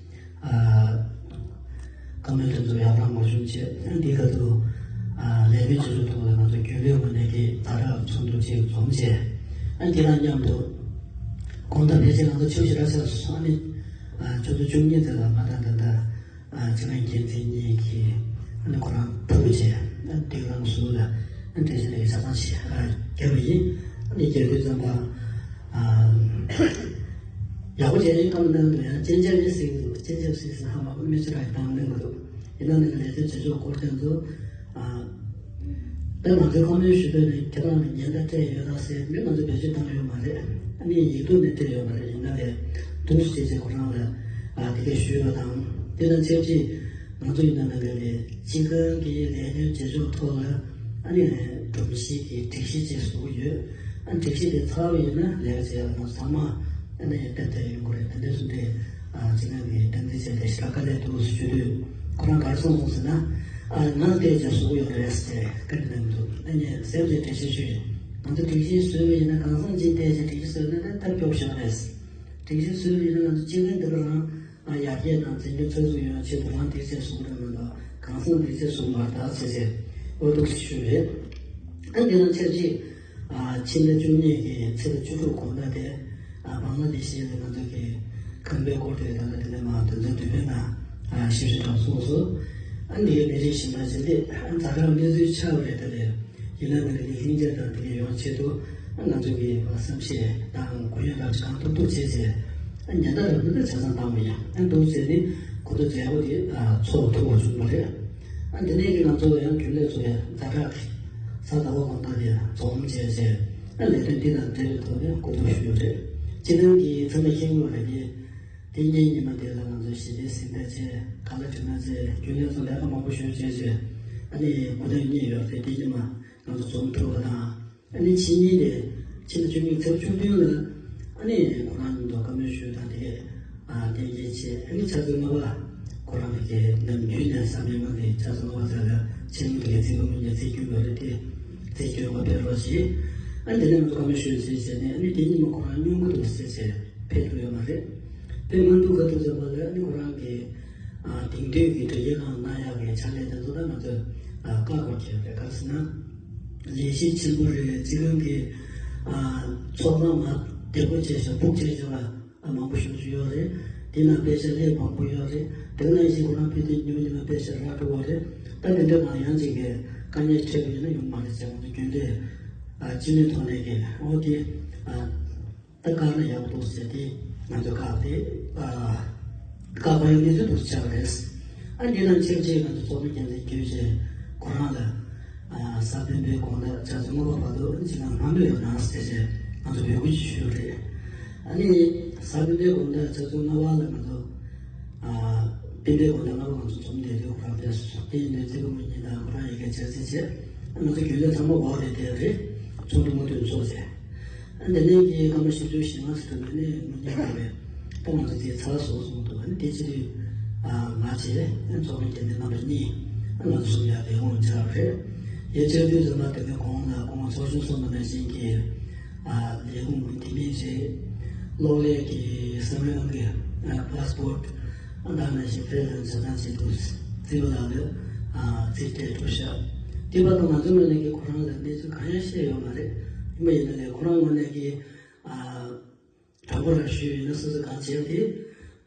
ཨ་བཀའ་མོལ་དེ་ཚོ་ཡར་ལངས་མ་བྱུང་བྱས། ཨ་འདི་ག་དུས་ཨ་ལས་མི་བྱེད་ཚུལ་ཐོག་ལ་ང་ཚོ་རྒྱུན་ལས་ངོས་ནས་ཀྱི་ཛ་དྲག་ཚོགས་འདུ་ཅིག་འཛོམས་བྱས། ཨ་འདི་དང་མཉམ་དུ་གོང་དང་ཕལ་ཆེར་ང་ཚོ་ཆེ་ཞེ་དྲག་ཆགས་སོང་། ཨ་ནི་ཨ་ཆུ་ཚོད་བཅུ་གཉིས་ཙམ་ལ་ང་དང་ད་ལྟ་ཨ་སྤྱི་ཁང་འགན་འཛིན་གཉིས་ཀྱིས་ཨ་ནི་ཁོ་རང་ཕུལ་བྱས། ཨ་དེ་རང་ཟུར་ལ་ཨ་འགྲེལ་བཤད་ལས་ཀའི་ཆ་ཚང་ཞིག་ཨ་བརྒྱབ་པ་ཡིན། ཨ་ནི་རྒྱག་དུས་ཙམ་པ་ཨ་ཡག་པོ་བྱས་ཡིན་གཏམ་གནང་འདུག་ཡང་སྤྱན་ཆབ་ཡིན་ཟེར་གྱི་འདུག་སྤྱན་ཆབ་ཟེར་ཟེར་ཧ་མ་གོ། མི་ཚོ་རང་གི་གཏམ་གནང་གི་འདུག་ཡིན་ན་ནི་ལས་དོན་བྱེད་ཕྱོགས་སྐོར་དེ་ཚོ་ཨ། ད་ང་ཚོའི་བཀའ་མོལ་ཞུ་འདོད་ནི་ཁྱེད་རང་ལ་ཉེན་བརྡ་སྤྲད་ཡོད་ད་ཟེར་མི་ང་ཚོ་བེད་སྤྱོད་བཏང་ཡོད་མ་རེད། ཨ་ནི་ཡིག་ཐོག་ནས་སྤྲད་ཡོད་མ་རེད། ཡིན་ན་ལས་འདུག་སེ་བྱས་བྱས་ཁོ་རང་ལ་ཨ་དེ་གས་ཞུས་པ་དང་། དེ་དང་ཆབས་ཅིག་ང་ཚོ་ཡིན་ན་ནང་ལས་སྤྱི་ཁང་གི་ལས་དོན་བྱེད་ཕྱོགས་ཐོག་ལ་ཨ་ནི་སྒྲོམ་གཞི་གི་སྒྲིག་གཞི་ཅིག་བཟོ་གི་ཡོད། ཨ་སྒྲིག་གཞི་དེ་ཚར་བ་ཡིན་ན་ལས་ཀ་བྱེད་ཡག་ལ་ང་ཚོ་ཚང་མ་ཨ་ནི་ཏན་ཏན་ཡོང་གི་རེད། དེ་འདྲ་སོང་དུས་ཨ་སྤྱི་ཁང་གི་རྟེན་འབྲེལ་བྱས་ཏེ་ཞེ་དྲག་དཀའ་ལས་འདུག་ཞུ་དུས་ཁོ་རང་ག་རེ་གསུངས་སོང་ཟེར་ན། ཨ། ང་བལྟས་ཀྱང་བཟོ་གི་ཡོད་རེད་ཟེར་བཀའ་འདྲི་གནང་འདུག་ཨ་ནི་གསལ་པོ་ཞིག་འགྲེལ་བཤད་ཞུས་ཡོད། ང་ཚོ་སྒྲིག་གཞི་བཟོས་པ་ཡིན་ན། གང་ཟག་གཅིག་བལྟས་ཀྱང་སྒྲིག་གཞི་བཟོས་ན་ད་ཐབས་སྐྱོ་ཤོས་རེད། སྒྲིག་གཞི་བཟོས་པ་ཡིན་ན་ང་ཚོ་སྤྱི་ལྷན་འདི་ག་རང་ཡར་རྒྱས་དང་འཛིན་སྐྱོང་ཚགས་ཚུད་ཡོང་ཆེད་དུ་རང་སྒྲིག་ཆས་བཟོ་གི་རེད་མ་གཏོགས། གང་ཟག་སྒྲིག་ཆས་བཟོ་མ་རེད་ཟེར་ཟེར་འོ་འདུག་ཞུས་རེད། ཨ། འདི་ནང་ཆབས་ཅིག་ཨ། ཕྱི་ཟླ་བཅུ་གཉིས་ཀྱི་ཚེས་ལ་བཅུ་དྲུག་དགོང་དག་དེ། ཨ། བང་ལ་དེ་ཤི་ལ་ང་ཚོ་གི་ཁང་པའི་སྐོར་དེ་ད་ལྟ་དེ་ནས་མ་དོན་ཚན་བདུན་པའི་ནང་ཨ། ཞིབ་ཞིབ་ཐོག་གསུངས་སོང་། ཨ། འདི་གའི་ལས་རིམ་ཞིག་ད་ཕྱིན་ཏེ། ཨ། ཛ་དྲག་གནས་ཚུལ་ཆགས་པ་རེད། ད་དེ་ཡིན་ན་ང་ཚོ་གི་ལྷིང་འཇགས་དང་དེ་གའི་ཡོང་ཆེད་དུ། ཨ། ང་ཚོ་གི་བསམ་ཤེས་དང་གུ་ཡངས་རང་གང་ཐུབ་ཐུབ་བྱས་ཚེ། ཨ། ཉེན་བརྡ་རབ་ཏུ་ཆ་ཚང་བཏང་བ་ཡིན། ཨ། འདུག་བྱས་ཏེ་གོ་ཐོས་མཛད་སྒོ་དེ་ཨ། ཚོགས་ཐུབ་པ་བྱུང་བ་རེད། ཨ། འདི་ནས་ཀྱི་ང་ཚོ་ཡང་རྒྱུན་ལས་ཚོ་ཡང་ཛ་དྲག་གི་གཟའ་ཟླ་བ་དགོང་དག་དེ་འཛོམས་བྱས་བྱས། ཨ། ལས་དོན་འདི་དང་འབྲེལ་བའི་ཐོག་ནས་གོ་ཐོས་ཞུས་ཡོད་རེད། སྤྱི་བཏང་གི་ཚང་མས་མཁྱེན་གྱི་ཡོད་རེད། དེ་ཉིན་ཉི་མ་དེ་ལ་ང་ཚོ་ཞི་བདེའི་གཟེངས་རྟགས་བཅས། ག་ལ་དྲི་ན་བཅས། རྒྱུན་ལས་ཚོ་ལས་ཀ་མང་པོ་ཞུས་བྱས་བྱས། ཨ་ནི་གོ་ཐོས་རྙེད་ཡོད་རེད། དེ་ཉི་མ་ང་ཚོ་འཛོམས་ཐུབ་པ་དང་། ཨ་ནི་ཕྱི་ཉིན་དེ་ཕྱི་ཟླ་བཅུ་གཉིས་ཚེས་བཅུ་བདུན་ལ། ཨ་ནི་ཁོ་རང་མཉམ་དུ་བཀའ་མོལ་ཞུས་དང་དེ། ཨ། གཏན་འཁེལ་བྱས། ཨ་ནི་ཕྱག་ཚོད་ལྔ་པ་ཁོ་རང་གི་ནམ་རྒྱུན་ནས་བསམ་ཡས་མ་གི་ཕྱག་ཚོད་ལྔ་པ་ཙམ་ལ་ཆེད་དུ་གི་རྩིས་པ་མི་ཉག་རྩིས་རྒྱུ་ཡོད་རེད་དེ། རྩིས་རྒྱུ་ཡོང་བ་ཕེབས་རོགས་གྱིས། ཨ་ནི་དེ་ནས་ང་ཚོ་བཀའ་མོལ་ཞུས་ཟེར་བྱས་ནས། ཨ་ནི་དེ་ཉིན་མ་ཁོ་རང་སྙུང་གི་འདུག་ཟེར་བྱས་ཕེབས་ཐུབ་ཡོད་མ་རེད། ཕེབས་མ་འདུག་ག་འདུག་ཟེར་བ་ལ། ཨ་ནི་ཁོ་རང་གི་ཨ། དེང་དུས་ཀྱི་དྲ་རྒྱའི་ནང་གནང་ཡག་གི་ཕྱག་ལས་དེ་ཚོ་ད་ང་ཚོས་ཨ། བཀག་འགོག་བྱས་པ་རེད། ག་རེ་ཟེར་ན། ལས་གཞི་ཆེན་པོ་རེད། སྤྱི་ཁང་གི་ཨ། ཚོགས་ཁང་མ་བདེ་པོ་བྱས་ཤག་སྦུག་བྱས་ཤག་ཨ། མང་པོ་ཞེ་པོ་ཅིག་ཡོད་རེད། དེ་ནང་པེ་ཤ་ལས་མང་པོ་ཡོད་རེད། དེ་ནང་བཞིན་ཁོ་རང་ཕེབས་དུས་ཉི་མ་ཉི་མ་པེ་ཤ་རག་འགྲོ་བ་རེད། ད་དེ་འདྲ་ནང་ཡང་ཅིག་གི་དཀའ་ངལ་འཕྲད་པ་ཡིན་ན་ཡོང་མ་རེད་ཟེར། ང་ཚོ་རྒྱུན་ལས་ཨ། སྤྱི་མོས་ཐོག་ནས་ཀྱི་འོ་དེ་ཨ། ད་བཀག་ན་ཡག་པོ་འདུག་ཟེར་ཏེ་ང་ཚོ་བཀག་སྟེ། ཨ། བཀག་པ་ཡང་གནས་ཚུལ་འདུག་ཆགས་རེད། ཨ། འདི་དང་ཆབས་ཅིག་ང་ཚོ་ཚོགས་མི་རྒྱལ་མཚན་གྱོན་བྱས་ཁོ་རང་ལ། ཨ། གཟའ་སྤེན་པའི་དགོང་དག་ཕྱག་ཚོད་ལྔ་པ་བར་དུ་ཨ་ནི་ཅིག་ང་ལངས་ཡོང་གནང་ཟེར་བྱས་ང་ཚོ་འབོད་སྐུལ་ཞུས་ཡོད་རེད། ཨ་ནི་གཟའ་སྤེན་པའི་དགོང་དག་ཕྱག་ཚོད་ལྔ་པ་ལ་ང་ཚོ། ཨ། སྤེན་པའི་དགོང་དག་ལྔ་པ་ང་ཚོ་འཛོམས་བསྡད་དུས་ཁོ་རང་ཕེབས་སོང་། དེ་ཡིན་དུས་རྩིས་པ་མི་ཉག་དང་ཁོ་རང་ཡ་གིར་ཕྱག་རྩིས་བྱས། ང་ཚོ་རྒྱུན་ལས་ཚང་མ་འོག་ལ་བསྡད་རེད། ཚོགས་འདུ་མུ་མཐུད་ཚོགས་བྱས། ཨ། དེ་ནས་ཀྱི་སྐར་མ་བཞི་བཅུ་ཞེ་ལྔ་ཙམ་འགྲོ་དུས་ནས་མི་ཉག་ལ་བས་ད་ང་ཚོ་དེ་ཚར་སོང་གསུངས་འདུག་ཨ་ནི་དེ་ཕྱི་དུས་ཨ། ང་བྱས། ཨ། ཚོགས་མི་རྒྱལ་མཚན་རྣམ་པ་གཉིས། ཨ། ང་ཚོ་གསུམ་ཡར་ལས་ཁུངས་ཕྱག་རེད། ཡར་ཕྱག་དུས་ཙམ་པ་དེ་གའི་གོང་ལ་སྐུ་ངོ་ཚོགས་གཞོན་གསུངས་པ་ནང་བཞིན་གྱི། ཨ། ལས་ཁུངས་ཀྱི་དེ་མིན་བྱས། གློག་ཀླད་ཀྱི་གསང་བའི་ཨང་ཀི། ཨ། པ་སི་པོར་ཊི། ཨ། ད་ནང་བཞིན་ཕེ་ལེན་ཟ་ཐང་ཆེད་དུ་རྩིས་པ་ལགས་ལ། ཨ། རྩིས་སྤྲད་འགྲོ་ཤག་དེ་བར་དུ་ང་ཚོའི་ངོས་ནས་ཀྱི་ཁོ་རང་ལ་གནས་ཚུལ་གང་ཡང་བཤད་ཡོད་མ་རེད། ཡིན་པ་ཡིན་ན་ལས་ཁོ་རང་ངོས་ནས་ཀྱི། ཨ། དྲང་པོ་རང་ཞུས་ཡིན་ན་སོ་སོ་གང་བྱས་དེ་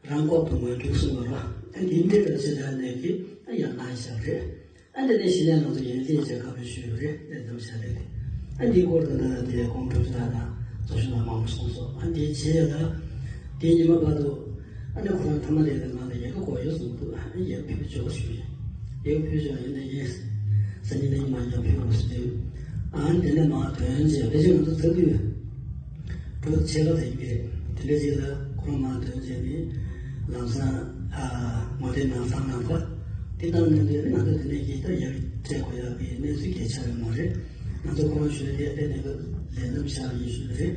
རང་ལྐོག་ཏུ་ངོས་འཛུགས་གསུངས་པ་རེད། ཨ། དེ་འདྲའི་རང་བཞིན་ལ་ནས་ཀྱི་ཨ་ཡང་གནང་ཤག་རེད། ཨ། འདི་ནས་གཞི་ནས་ང་ཚོ་ཡན་ཆད་བྱས་བཀའ་མོལ་ཞུས་ཡོད་རེད། ལས་འཛོམས་བྱ་དེ་རེད། ཨ། འདིའི་སྐོར་དུ་ལ་དེ་ཁོང་གྲུབ་ཆེན་ལགས་དང་ཚོགས་གཞོན་ལགས་མང་པོ་གསུངས་སོང་། ཨ། འདིའི་རྗེས་ལ་དེའི་ཉི་མ་བར་དུ་ཨ་ནི་ཁོ་རང་ཐ་མ་དེ་ལ་ང་ལ་ཡལ་ག་དགོས་ཡོད་གསུངས་འདུག་ཨ་ནི་ཡལ་ག་ཕུལ་ཆོག་ཞུས། ཡལ་ག་ཕུལ་ཆོག་ཡིན་ན་ཡིན། སང་ཉིན་གནངས་ཉི་མ་ཡང་ཕུལ་དགོས་ཟེར་དུས། ཨ། དེ་ནས་མར་ཐོན་རྗེས་ཕལ་ཆེར་ང་ཚོ་ཚ་དུས་འགྲོ་ཆེ་བ་དེ་ཡིན་གྱི་རེད། དེ་འདྲ་ཅིག་ལ་ཁོ་རང་མར་ཐོན་རྗེས་ནས་ལམ་སང་ཨ་ངོ་དེབ་ནང་བཏང་གནང་བ་དེ་བཏང་གནང་དུས་ང་ཚོ་དེ་ནས་ཀྱི་ད་ཡར་སྤྲད་དགོས་ཡག་གི་གནས་ཚུལ་གལ་ཆགས་ཡོད་མ་རེད། ང་ཚོ་ཁོ་རང་ཞུ་ཡ་དེ་ཨེ་ནས་ལས་རྣམ་གཞག་ཡིན་ཞུ་རེད།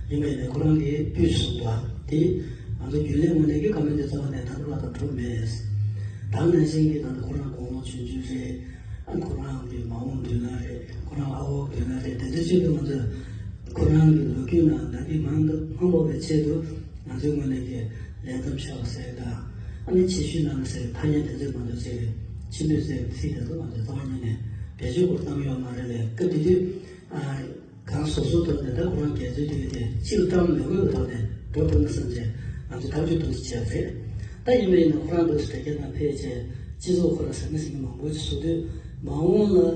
ཡིན་པ་ཡིན་ནའི་ཁོ་རང་གིས་སྤུས་གསུངས་པ་དེ་ང་ཚོ་རྒྱུན་ལས་ངོས་ནས་ཀྱི་བཀའ་མོལ་དེ་རྩ་བ་ནས་ད་ལྟ་བར་དུ་གྲུབ་མེད། ད་ནང་བཞིན་གྱི་ད་ལྟ་ཁོ་རང་དགུང་ལོ་ཆུང་ཆུང་རེད། ཨ། ཁོ་རང་གི་མ་འོངས་མདུན་ལམ་རེད། ཁོ་རང་ཨ་འོག་མདུན་ལམ་རེད། དེ་ཚོའི་ཆེད་དུ་ང་ཚོས་ཁོ་རང་གི་ལོ་རྒྱུས་ནང་ན་གི་མང་དུ་མ་འབོར་བའི་ཆེད་དུ་ང་ཚོའི་ངོས་ནས་ཀྱི་ལས་རྣམ་གཞག་ཟེར་དང་། ཨ་ནི་ཆེ་ཤོས་ནང་ཟེར་ཐ་སྙད་དེ་ཚོའི་མ་འདུག་ཟེར་ཆེ་འདོད་ཟེར་ཚིག་དེ་ཚོ་ང་ཚོས་རྩ་བ་ཉིད་ནས་བེད་སྤྱོད་སྐོར་བཏང་ཡོད་མ་རེད་ལས། སྐབས་དེ་དུས་ཨ། གང་སོ་སོའི་ཐོག་ནས་ད་ཁོ་རང་སྒེར་རྩོད་དེ་ག་དེ་སྤྱིར་བཏང་མི་དགོས་པའི་ཐོག་ནས་འགྲོ་ཐུབ་ན་བསམ་བྱས་ང་ཚོས་ཐག་གཅོད་འདུག་སེ་བྱས་རེད། ད་ཡིན་པ་ཡིན་ན་ཁོ་རང་འདུག་སེ་དྲ་རྒྱ་ནང་ཕེབས་བྱས་སྤྱི་ཚོགས་ཁོ་ལ་ཟང་ངེ་ཟིང་ངེ་མང་པོ་ཅིག་བཟོ་དུས་མ་འོངས་ལ་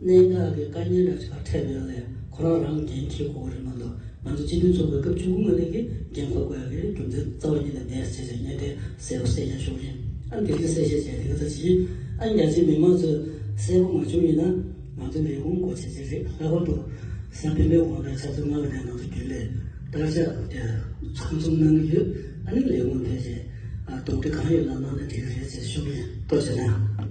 གནད་འགག་གི་དཀའ་ངལ་འདྲ་ཅིག་ག་འཕྲད་པ་ཡིན་ན་ཁོ་རང་རང་འགན་འཁྱེར་དགོས་ཀྱི་རེད་མ་གཏོགས། ང་ཚོ་སྤྱི་མཐུན་ཚོགས་པའི་སྐབས་བཅུ་དགུ་ངོས་ནས་ཀྱི་འགན་འཁུར་དགོས་ཡག་གི་རྒྱུ་མཚན་རྩ་བ་ཉིད་ནས་མེད་ཟེར་བྱས་ངས་དེ་གསལ་པོ་གསལ་རྐྱང་ཞུ་གི་ཡིན། ཨ་ནི་དེ་རིང་གསལ་བཤད་བྱས་དེ་ག་ཚོད་ཅིག་ཨ་ནི་རྒྱ་ཆེའི་མི་མང་ཚོས་གསལ་པོ་མ་བྱུང་ཡིན་ན། ང་ཚོ་ལས་ཁུངས་སྒོ་ཕྱེ་ཆེད་རེད། ལྷག་པར་དུ་གཟའ་སྤེན་པའི་དགོང་དག་ཆུ་ཚོད་ལྔ་པ་ནས་ང་ཚོ་རྒྱུན་ལས་བསྟར་བཞག་དེ་ཚང་འཛོམས་གནང་གི་ཡོད། ཨ་ནི་ལས་ཁུངས་ཕལ་ཆེར་ཨ་དོགས་འདྲི་གང་ཡོད་ན་གནང་ན་འགྲིག་གི་རེད་ཅེས་ཞུ་གི་ཡིན། ཐུགས་རྗེ་གནང་།